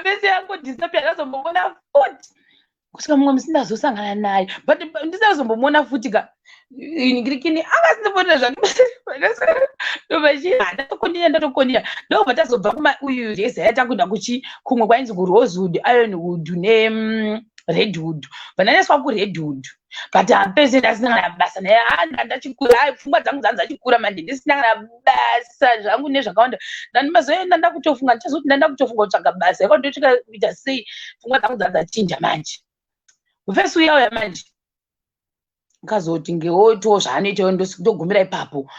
Vese yangodisappear, ndazombomuona futi kusvika mumwe musi ndazosangana naye, but ndisazombomuona futi ka ngirikini akasindibonera zvake. Ndobva ndatokondinya, ndatokondinya, ndobva tazobva kuma uyu reza yatakuenda kuchi kumwe kwainzi kuRosewood, Ironwood neRedwood. Bva ndaendeswa kuRedwood, but hapese ndasina kana basa naye. Ndachikura, pfungwa dzangu dzangu dzachikura manje, ndisina kana basa zvangu nezvakawanda. Ndandimazoenda ndakutofunga, ndichazoti ndandakutofunga kutsvaga basa yakandosvika kuita sei. Pfungwa dzangu dzadzachinja manje. Mufesi uya uya manje kazoti ngeoitawo zvaanoitawo, ndogumira ipapo.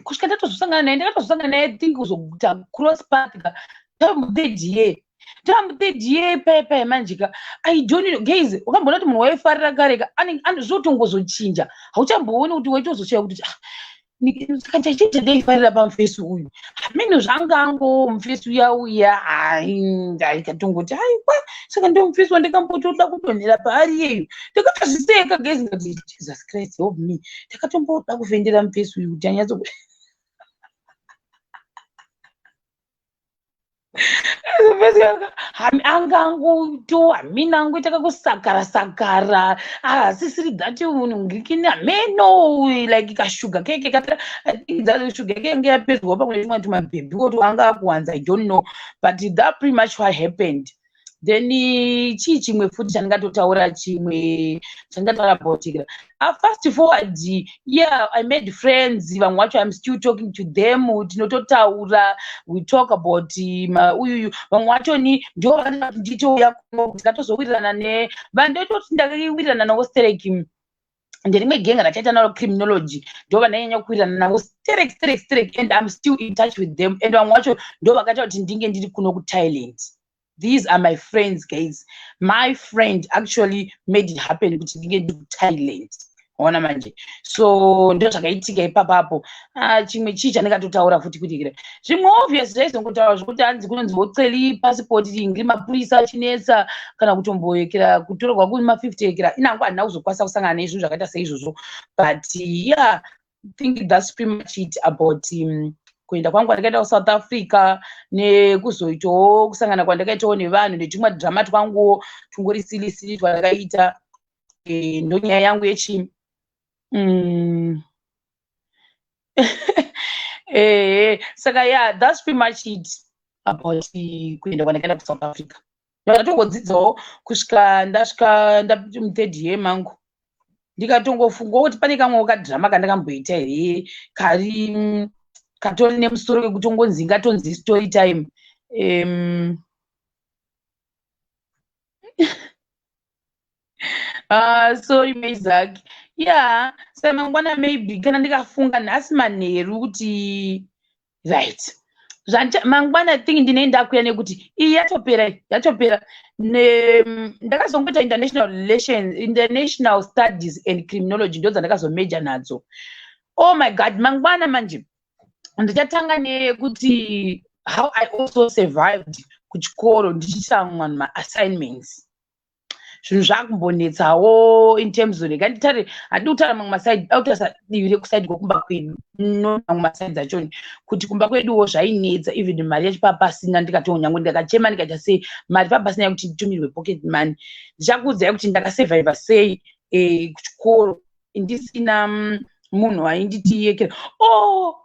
Kusvika ndatozosangana naye, ndakatozosangana naye, think kuzoita cross path ka tamuthird year, tamuthird year paya manje ka. I don't know, guys, wakamboona kuti munhu waifarira kare ka zvotongozochinja, hauchambooni kuti waitozoshaya kuti, ah, saka chaichaita ndaifarira pamufesi uyu, hameno zvangango mufesi uya uya. Aikatongoti aiwa, saka ndo mufesi wandakambotoda kudonhera paari iyeyu. Ndakatozviseka, guys, ngati, "Jesus Christ, help me." Ndakatomboda kufendera mufesi uyu kuti anyatso angangoto hamina angoita kakusakara sakara, asisiri that munhu ngikini, hameno like kashuga keke kapera. I think that shuga keke yange yapedzwa pamwe tumwe tumabhebhi kuti anga akuwanza. I don't know, but that pretty much what happened then. Chii chimwe futi chandingatotaura, chimwe chandingataura about it? Fast forward, yeah, I made friends. Vamwe vacho I'm still talking to them, tinototaura, we talk about uyuyu. Vamwe vacho ni ndo vakati nditouya kuno, tikatozowirirana ne vandototi ndakawirirana navo stereki. Nderimwe genga rachaita naro criminology, ndo vandanyanya kuwirirana navo sterek sterek sterek, and I'm still in touch with them. And vamwe vacho ndo vakaita kuti ndinge ndiri kuno kuThailand. These are my friends, guys. My friend actually made it happen kuti ndinge ndiri kuThailand. Waona manje, so ndo zvakaitika ipapapo. Ah, chimwe chii chandingatotaura futi kuti zvimwe obvious zvaizongotaura zvokuti hanzi kunonzi voceli passport ngiri mapurisa achinetsa kana kutomboekera kutorwa kuri ma50 ekera. Inangu handina kuzokwanisa kusangana nezvinhu zvakaita seizvozvo, but yeah, think that's pretty much it about kuenda kwangu kwandakaita kuSouth Africa nekuzoitawo kusangana kwandakaitawo nevanhu netumwe drama twanguwo tungori silly silly twandakaita. Ndonyaya yangu yechi saka yeah, that's pretty much it about kuenda kwandakaenda kuSouth Africa. Ndakatongodzidzawo kusvika ndasvika muthird year mangu, ndikatongofungawo kuti pane kamwewo kadrama kandakamboita here kari katori nemusoro wekutongonzi ingatonzi story time. Sorry Maizak. Yeah, saka mangwana maybe kana ndikafunga nhasi manheru kuti right, mangwana think ndinei ndakuya nekuti iyi yatopera, yatopera. Ndakazongoita international relations, international studies and criminology, ndo dzandakazomeja nadzo. Oh my God, mangwana manje ndichatanga neyekuti how I also survived kuchikoro ndichiisa vanhu maassignments. Zvinhu zvakumbonetsawo in terms of, rega nditare, handidi kutaura mamwe maside, autarisa divi rekuside kwekumba kwedu, no mamwe masides achoni, kuti kumba kweduwo zvainetsa. Even mari yacho papasina, ndikatonyangwe ndikachema ndikaita sei, mari papasina yekuti nditumirwe pocket money. Ndichakuudzai kuti ndakasurviva sei kuchikoro ndisina munhu ainditi yekera. Oh,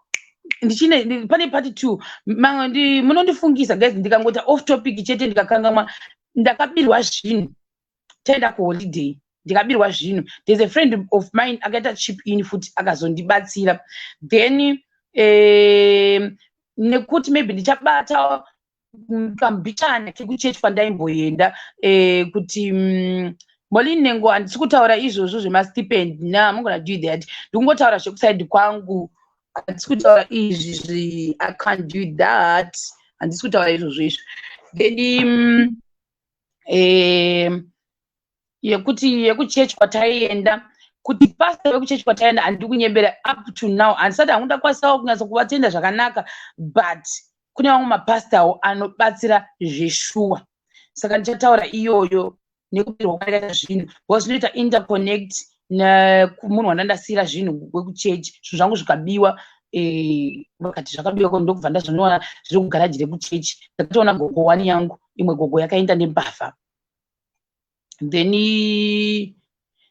ndichine pane part two. Munondifungisa guys, ndikangoita off topic chete ndikakangamwa. Ndakabirwa zvinhu taenda kuholiday, ndikabirwa zvinhu. There's a friend of mine akaita chip in futi akazondibatsira. Then nekuti maybe ndichabata kambichana kekuchechi kwandaimboenda kuti Molin Nengo, handisi kutaura izvozvo zvemastipend. Na I'm gonna do that. Ndikungotaura zvekuside kwangu, handisi kutaura izvi. I can't do that, handisi kutaura izvozvo izvo. Then yekuti yekuchechi kwataienda, kuti pastor vekuchechi kwataienda, handidi kunyembera, up to now handisati hangu ndakwanisawo kunyatsa kuvatenda zvakanaka, but kune vamwe mapastawo anobatsira zveshuwa. Saka ndichataura iyoyo nekubirwa kwandakaita zvinhu, because zvinoita interconnect nemunhu wandandasiyira zvinhu wekuchechi. Zvinhu zvangu zvikabiwa, vakati zvakabiwa, ndokubva ndazvinoona zviri kugaraji rekuchechi. Ndakatoona gogo wani yangu, imwe gogo yakaenda nembavha. Then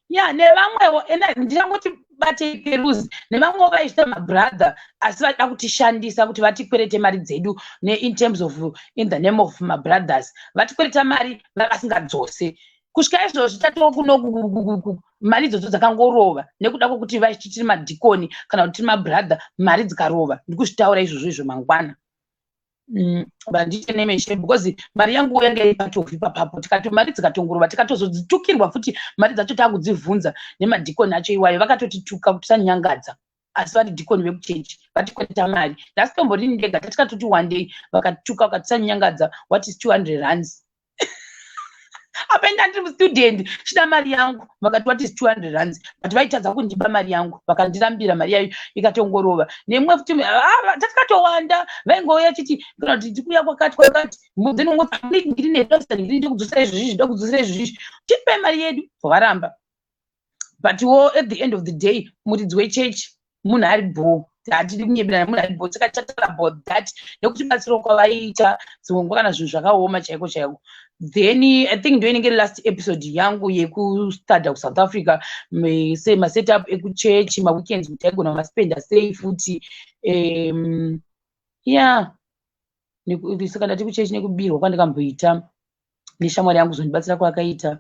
ya, nevamwewo ena ndichangoti batei peruzi, nevamwewo vaizvita mabrother asi vada kutishandisa kuti vatikwerete mari dzedu in terms of, in the name of mabrothers, vatikwereta mari vasingadzose kusvika izvozvi. Tatoo kuno, mari idzodzo dzakangorova nekuda kwokuti vachiti tiri madhikoni kana kuti tiri mabrother, mari dzikarova. Ndikuzvitaura izvozvo izvo mangwana. Vandiite nemeshe because mari yangu yanga iri part of ipapapo. Tikati mari dzikatongorova, tikatozodzitukirwa futi mari dzacho, taakudzivhunza nemadhikoni acho iwayo, vakatotituka kuti tisanyangadza, asi vari dhikoni vekuchechi vatikwereta mari. Ndasitomborini ndega, tatikatoti one day vakatuka vakati tisanyangadza. What is 200 rands? Apa enda ndiri mustudent, chida mari yangu. Vakati, "What is 200 rands?" But vaitadza kundipa mari yangu, vakandirambira mari yayo ikatongorova. Nemwe futi tatikatowanda, vaingouya chiti kana kuti tikuuya kwakati kwakati, then ungoti ndiri nedosa, ndiri ndikudzosera izvozvizvi, ndokudzosera izvozvizvi, tipe mari yedu, varamba. But wo at the end of the day muridzi wechechi munhu ari bho, hatidi kunyeberana, munhu ari bho. Saka tichataura about that nekutibatsirawo kwavaiita dzimwe nguva kana zvinhu zvakaoma chaiko chaiko. Then I think ndo inenge last episode yangu yekustada kuSouth Africa, masetup ekuchechi, maweekends kuti aigona maspenda sei futi. Yeah, saka ndati kuchechi nekubirwa kwandakamboita neshamwari yangu zondibatsira kwaakaita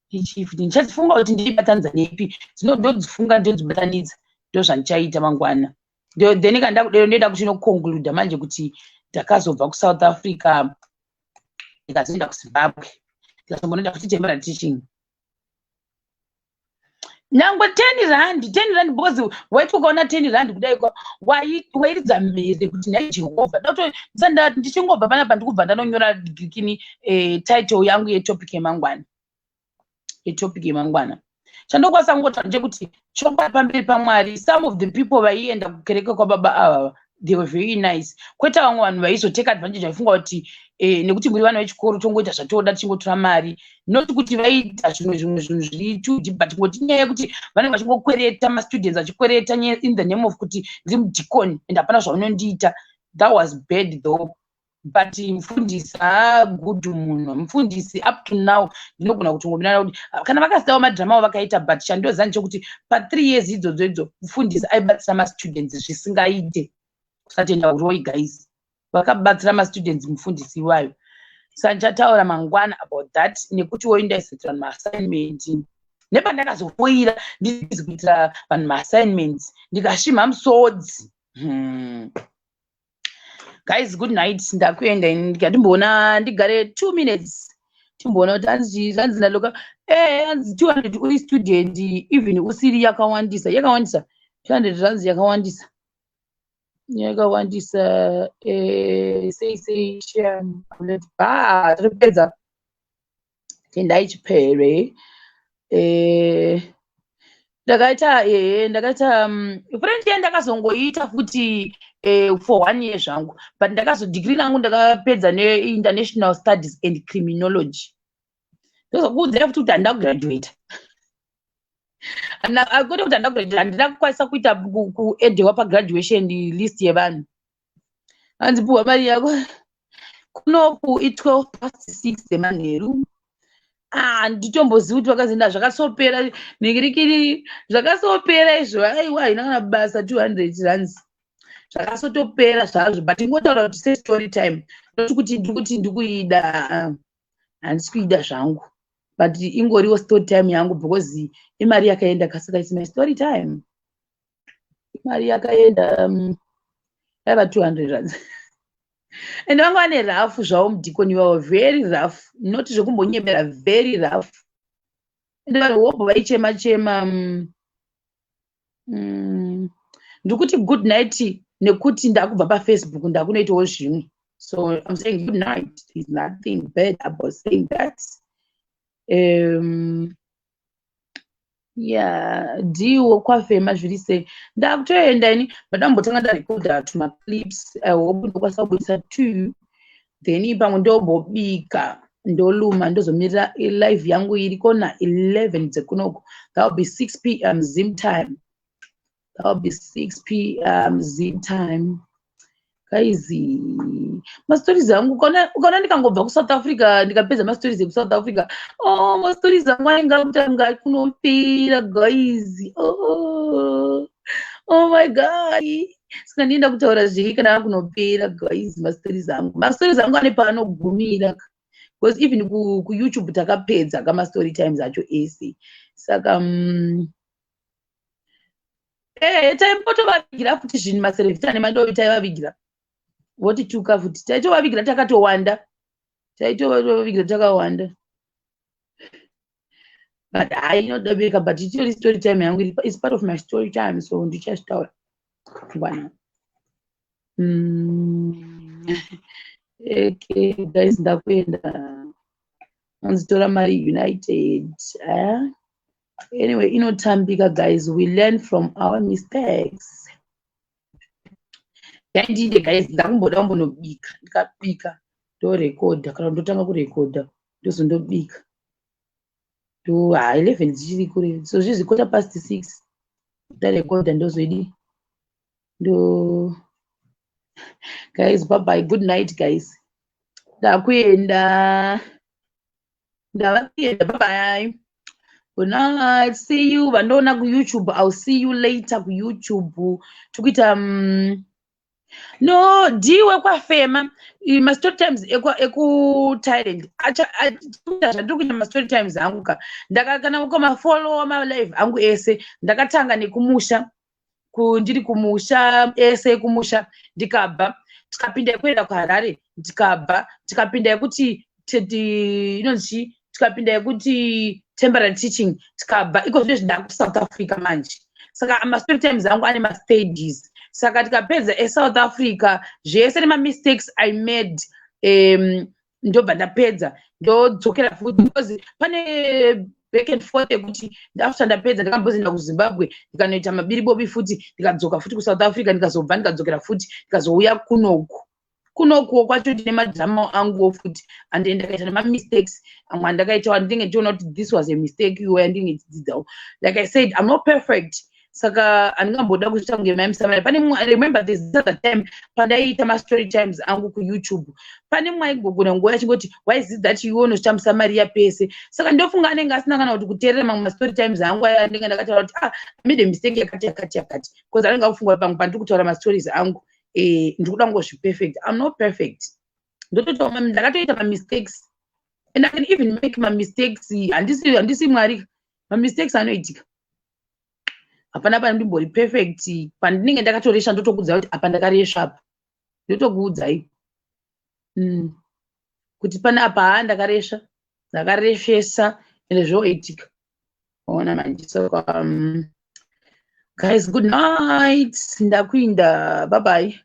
ichifuti. Ndichadzifunga kuti ndiibatanidza nepi, ndodzifunga, ndodzibatanidza, ndo zvandichaita mangwana. Then kana ndakudero ndoida kuti inoconcluda manje kuti ndakazobva kuSouth Africa, ndikazoenda kuZimbabwe, ndikazombonoenda futi temporary teaching. Nyangwe 10 rand, 10 rand, because waiti ukaona 10 rand kudai wairidza mhere kuti nhai Jehovha. Ndichingobva panapa, ndikubva ndanonyora kini title yangu yetopic yemangwana, yetopic yemangwana. Chandokwanisa kungotaura ndechekuti chokwadi pamberi paMwari, some of the people vaienda kukereke kwababa ava, they were very nice, kwete vamwe vanhu vaizotake advantage, vaifunga kuti nekuti muri vana vechikoro tongoita zvatoda, tichingotora mari. Not kuti vaiita zvimwe zvinhu zviri too deep, but ngoti nyaya yekuti vanenge vachingokwereta mastudents, vachikwereta in the name of kuti ndiri mudhikoni and hapana zvaunondiita. That was bad though, but mufundisi haagudu munhu. Mufundisi up to now ndinogona kutongominana kuti kana vakasitawo madhirama avo vakaita, but chandoziva ndechekuti pa3 years idzodzo idzo mufundisi aibatsira mastudents zvisingaite. Kusatenda uroi, guys, vakabatsira mastudents mufundisi iwayo. Saka ndichataura mangwana about that, nekuti woyo ndaizoitira vanhu maassignment nepandakazofoira ndiri kuitira vanhu maassignments, ndikasvimha musodzi. Guys, good night, ndakuenda ini. Ndikatimboona ndigare 2 minutes, timboona kuti hanzi zvanzi naloka hanzi 200 uri student, even usiri, yakawandisa, yakawandisa. 200 rands yakawandisa, yakawandisa. Sei sei ba tatopedza. Tendai chipere. Ndakaita ndakaita French yandakazongoita futi for one year zvangu, but ndakazo degree rangu ndakapedza neinternational studies and criminology. Ndozokuudzira futi kuti handina kugraduata, kwete kuti handina kugraduata, handina kukwanisa kuita kuedhewa pagraduation list yevanhu. Hanzi puhwa mari yako. Kunoku i6:12 dzemanheru. Handitombozivi kuti vakazoenda, zvakasopera nhingirikiri, zvakasopera izvo. Aiwa, haina kana basa 200 rands, zvakasotopera zvazvo, but ingotaura kuti sestory time, not kuti ndikuti ndikuida, handisi kuida zvangu, but ingoriwo story time yangu because imari yakaenda. Kasaka it's my story time, imari yakaenda, yaiva 200 rands. And vanga vane rough zvavo mudhikoni vavo, very rough, not zvekumbonyemera, very rough. And vanhu hobho vaichema chema. Ndikuti good night nekuti ndakubva paFacebook, ndakunoitawo zvimwe, so I'm saying good night. There's nothing bad about saying that. Yeah, ndiwo kwafema zviri sei. Ndakutoenda ini, but ndambotanga ndarekodha tumaclips. I hope ndokwanisa kubudisa two, then pamwe ndombobika, ndoluma, ndozomirira live yangu iriko na11 dzekunoko. That will be 6 p.m. Zim time. That will be 6 p.m. Zim time. Guys, mastories angu, ukaona ndikangobva kuSouth Africa, ndikapedza mastories ekuSouth Africa, oh, mastories angu ainge akutanga kunopera, guys. Oh my God, saka ndienda kutaura zvii kana akunopera? Guys, mastories angu, mastories angu ane paanogumira, because even kuYouTube takapedza kamastory times acho ese. Saka taimbotovavigira futi zvinhu, maserevhita nemadovi taivavigira, votituka futi. Taitovavigira takatowanda, taitovavigira takawanda, but hai, inodabika, but itori story time yangu, is part of my story time, so ndichazvitaura mangwana. Okay guys, ndakuenda. Anzitora mari united, eh? Anyway, inotambika guys, we learn from our mistakes. Yandinde guys, ndakumboda kumbonobika. Ndikabika ndorekodha, kana ndotanga kurekodha, ndozondobika. Ndo ha 11 dzichiri kure, so zvizi 6:15 ndarekodha, ndozoidi ndo. Guys, bye bye, good night guys, ndakuenda, ndava kuenda. Bye bye, good night, see you. Vandoona kuYouTube, I'll see you later kuYouTube. Tikuita no dhiwe kwafema mastory times ekuThailand, zvandiri kuita mastory times angu ka. Kana ukamafollowa malive angu ese, ndakatanga nekumusha, ndiri kumusha, ese ekumusha, ndikabva tikapinda yekuenda kuHarare, ndikabva tikapinda yekuti inonzi chii, tikapinda yekuti temporary teaching, tikabva iko zvino zvinda kuSouth Africa manje. Saka mastory times angu ane mastages. Saka tikapedza eSouth Africa zvese nemamistakes I made, ndobva ndapedza, ndodzokera futi because pane Back and forth ekuti after ndapedza, ndakambozoenda kuZimbabwe, ndikanoita mabiribobi futi, ndikadzoka futi kuSouth Africa, ndikazobva, ndikadzokera futi, ndikazouya kunoku. Kunokuwo kwacho ndine madrama anguwo futi, and ndakaita nemamistakes amwe andakaitawo, andinenge ndichiona kuti this was a mistake iwo yandinge ndichidzidzawo. Like I said, I'm not perfect, saka handingamboda kuzviita kunge mai Musamariya. Pane mumwe, remember this other time pandaiita mastory times angu kuYouTube, pane mumwe aigogona nguva achingoti, "Why is it that iwe unozviita Musamariya pese?" Saka ndofunga anenge asina kana kuti kuteerera mamwe mastory times angu aya andinge ndakataura kuti, "Ah, I made a mistake yakati, yakati, yakati," because anenge akufunga pamwe pandiri kutaura mastories angu, ndiri kuda kungozviperfect. I'm not perfect. Ndotoitawo, ndakatoita mamistakes, and I can even make mamistakes. Handisi Mwari, mamistakes anoitika. Hapana pane ndimbori perfect. Pandinenge ndakatoresva, ndotokuudzai kuti apa ndakaresva apa, ndotokuudzai kuti pane apa haa ndakaresva, ndakaresvesa, ende zvoitika. Ona manje. Saka guys, good night, ndakuinda. Bye bye.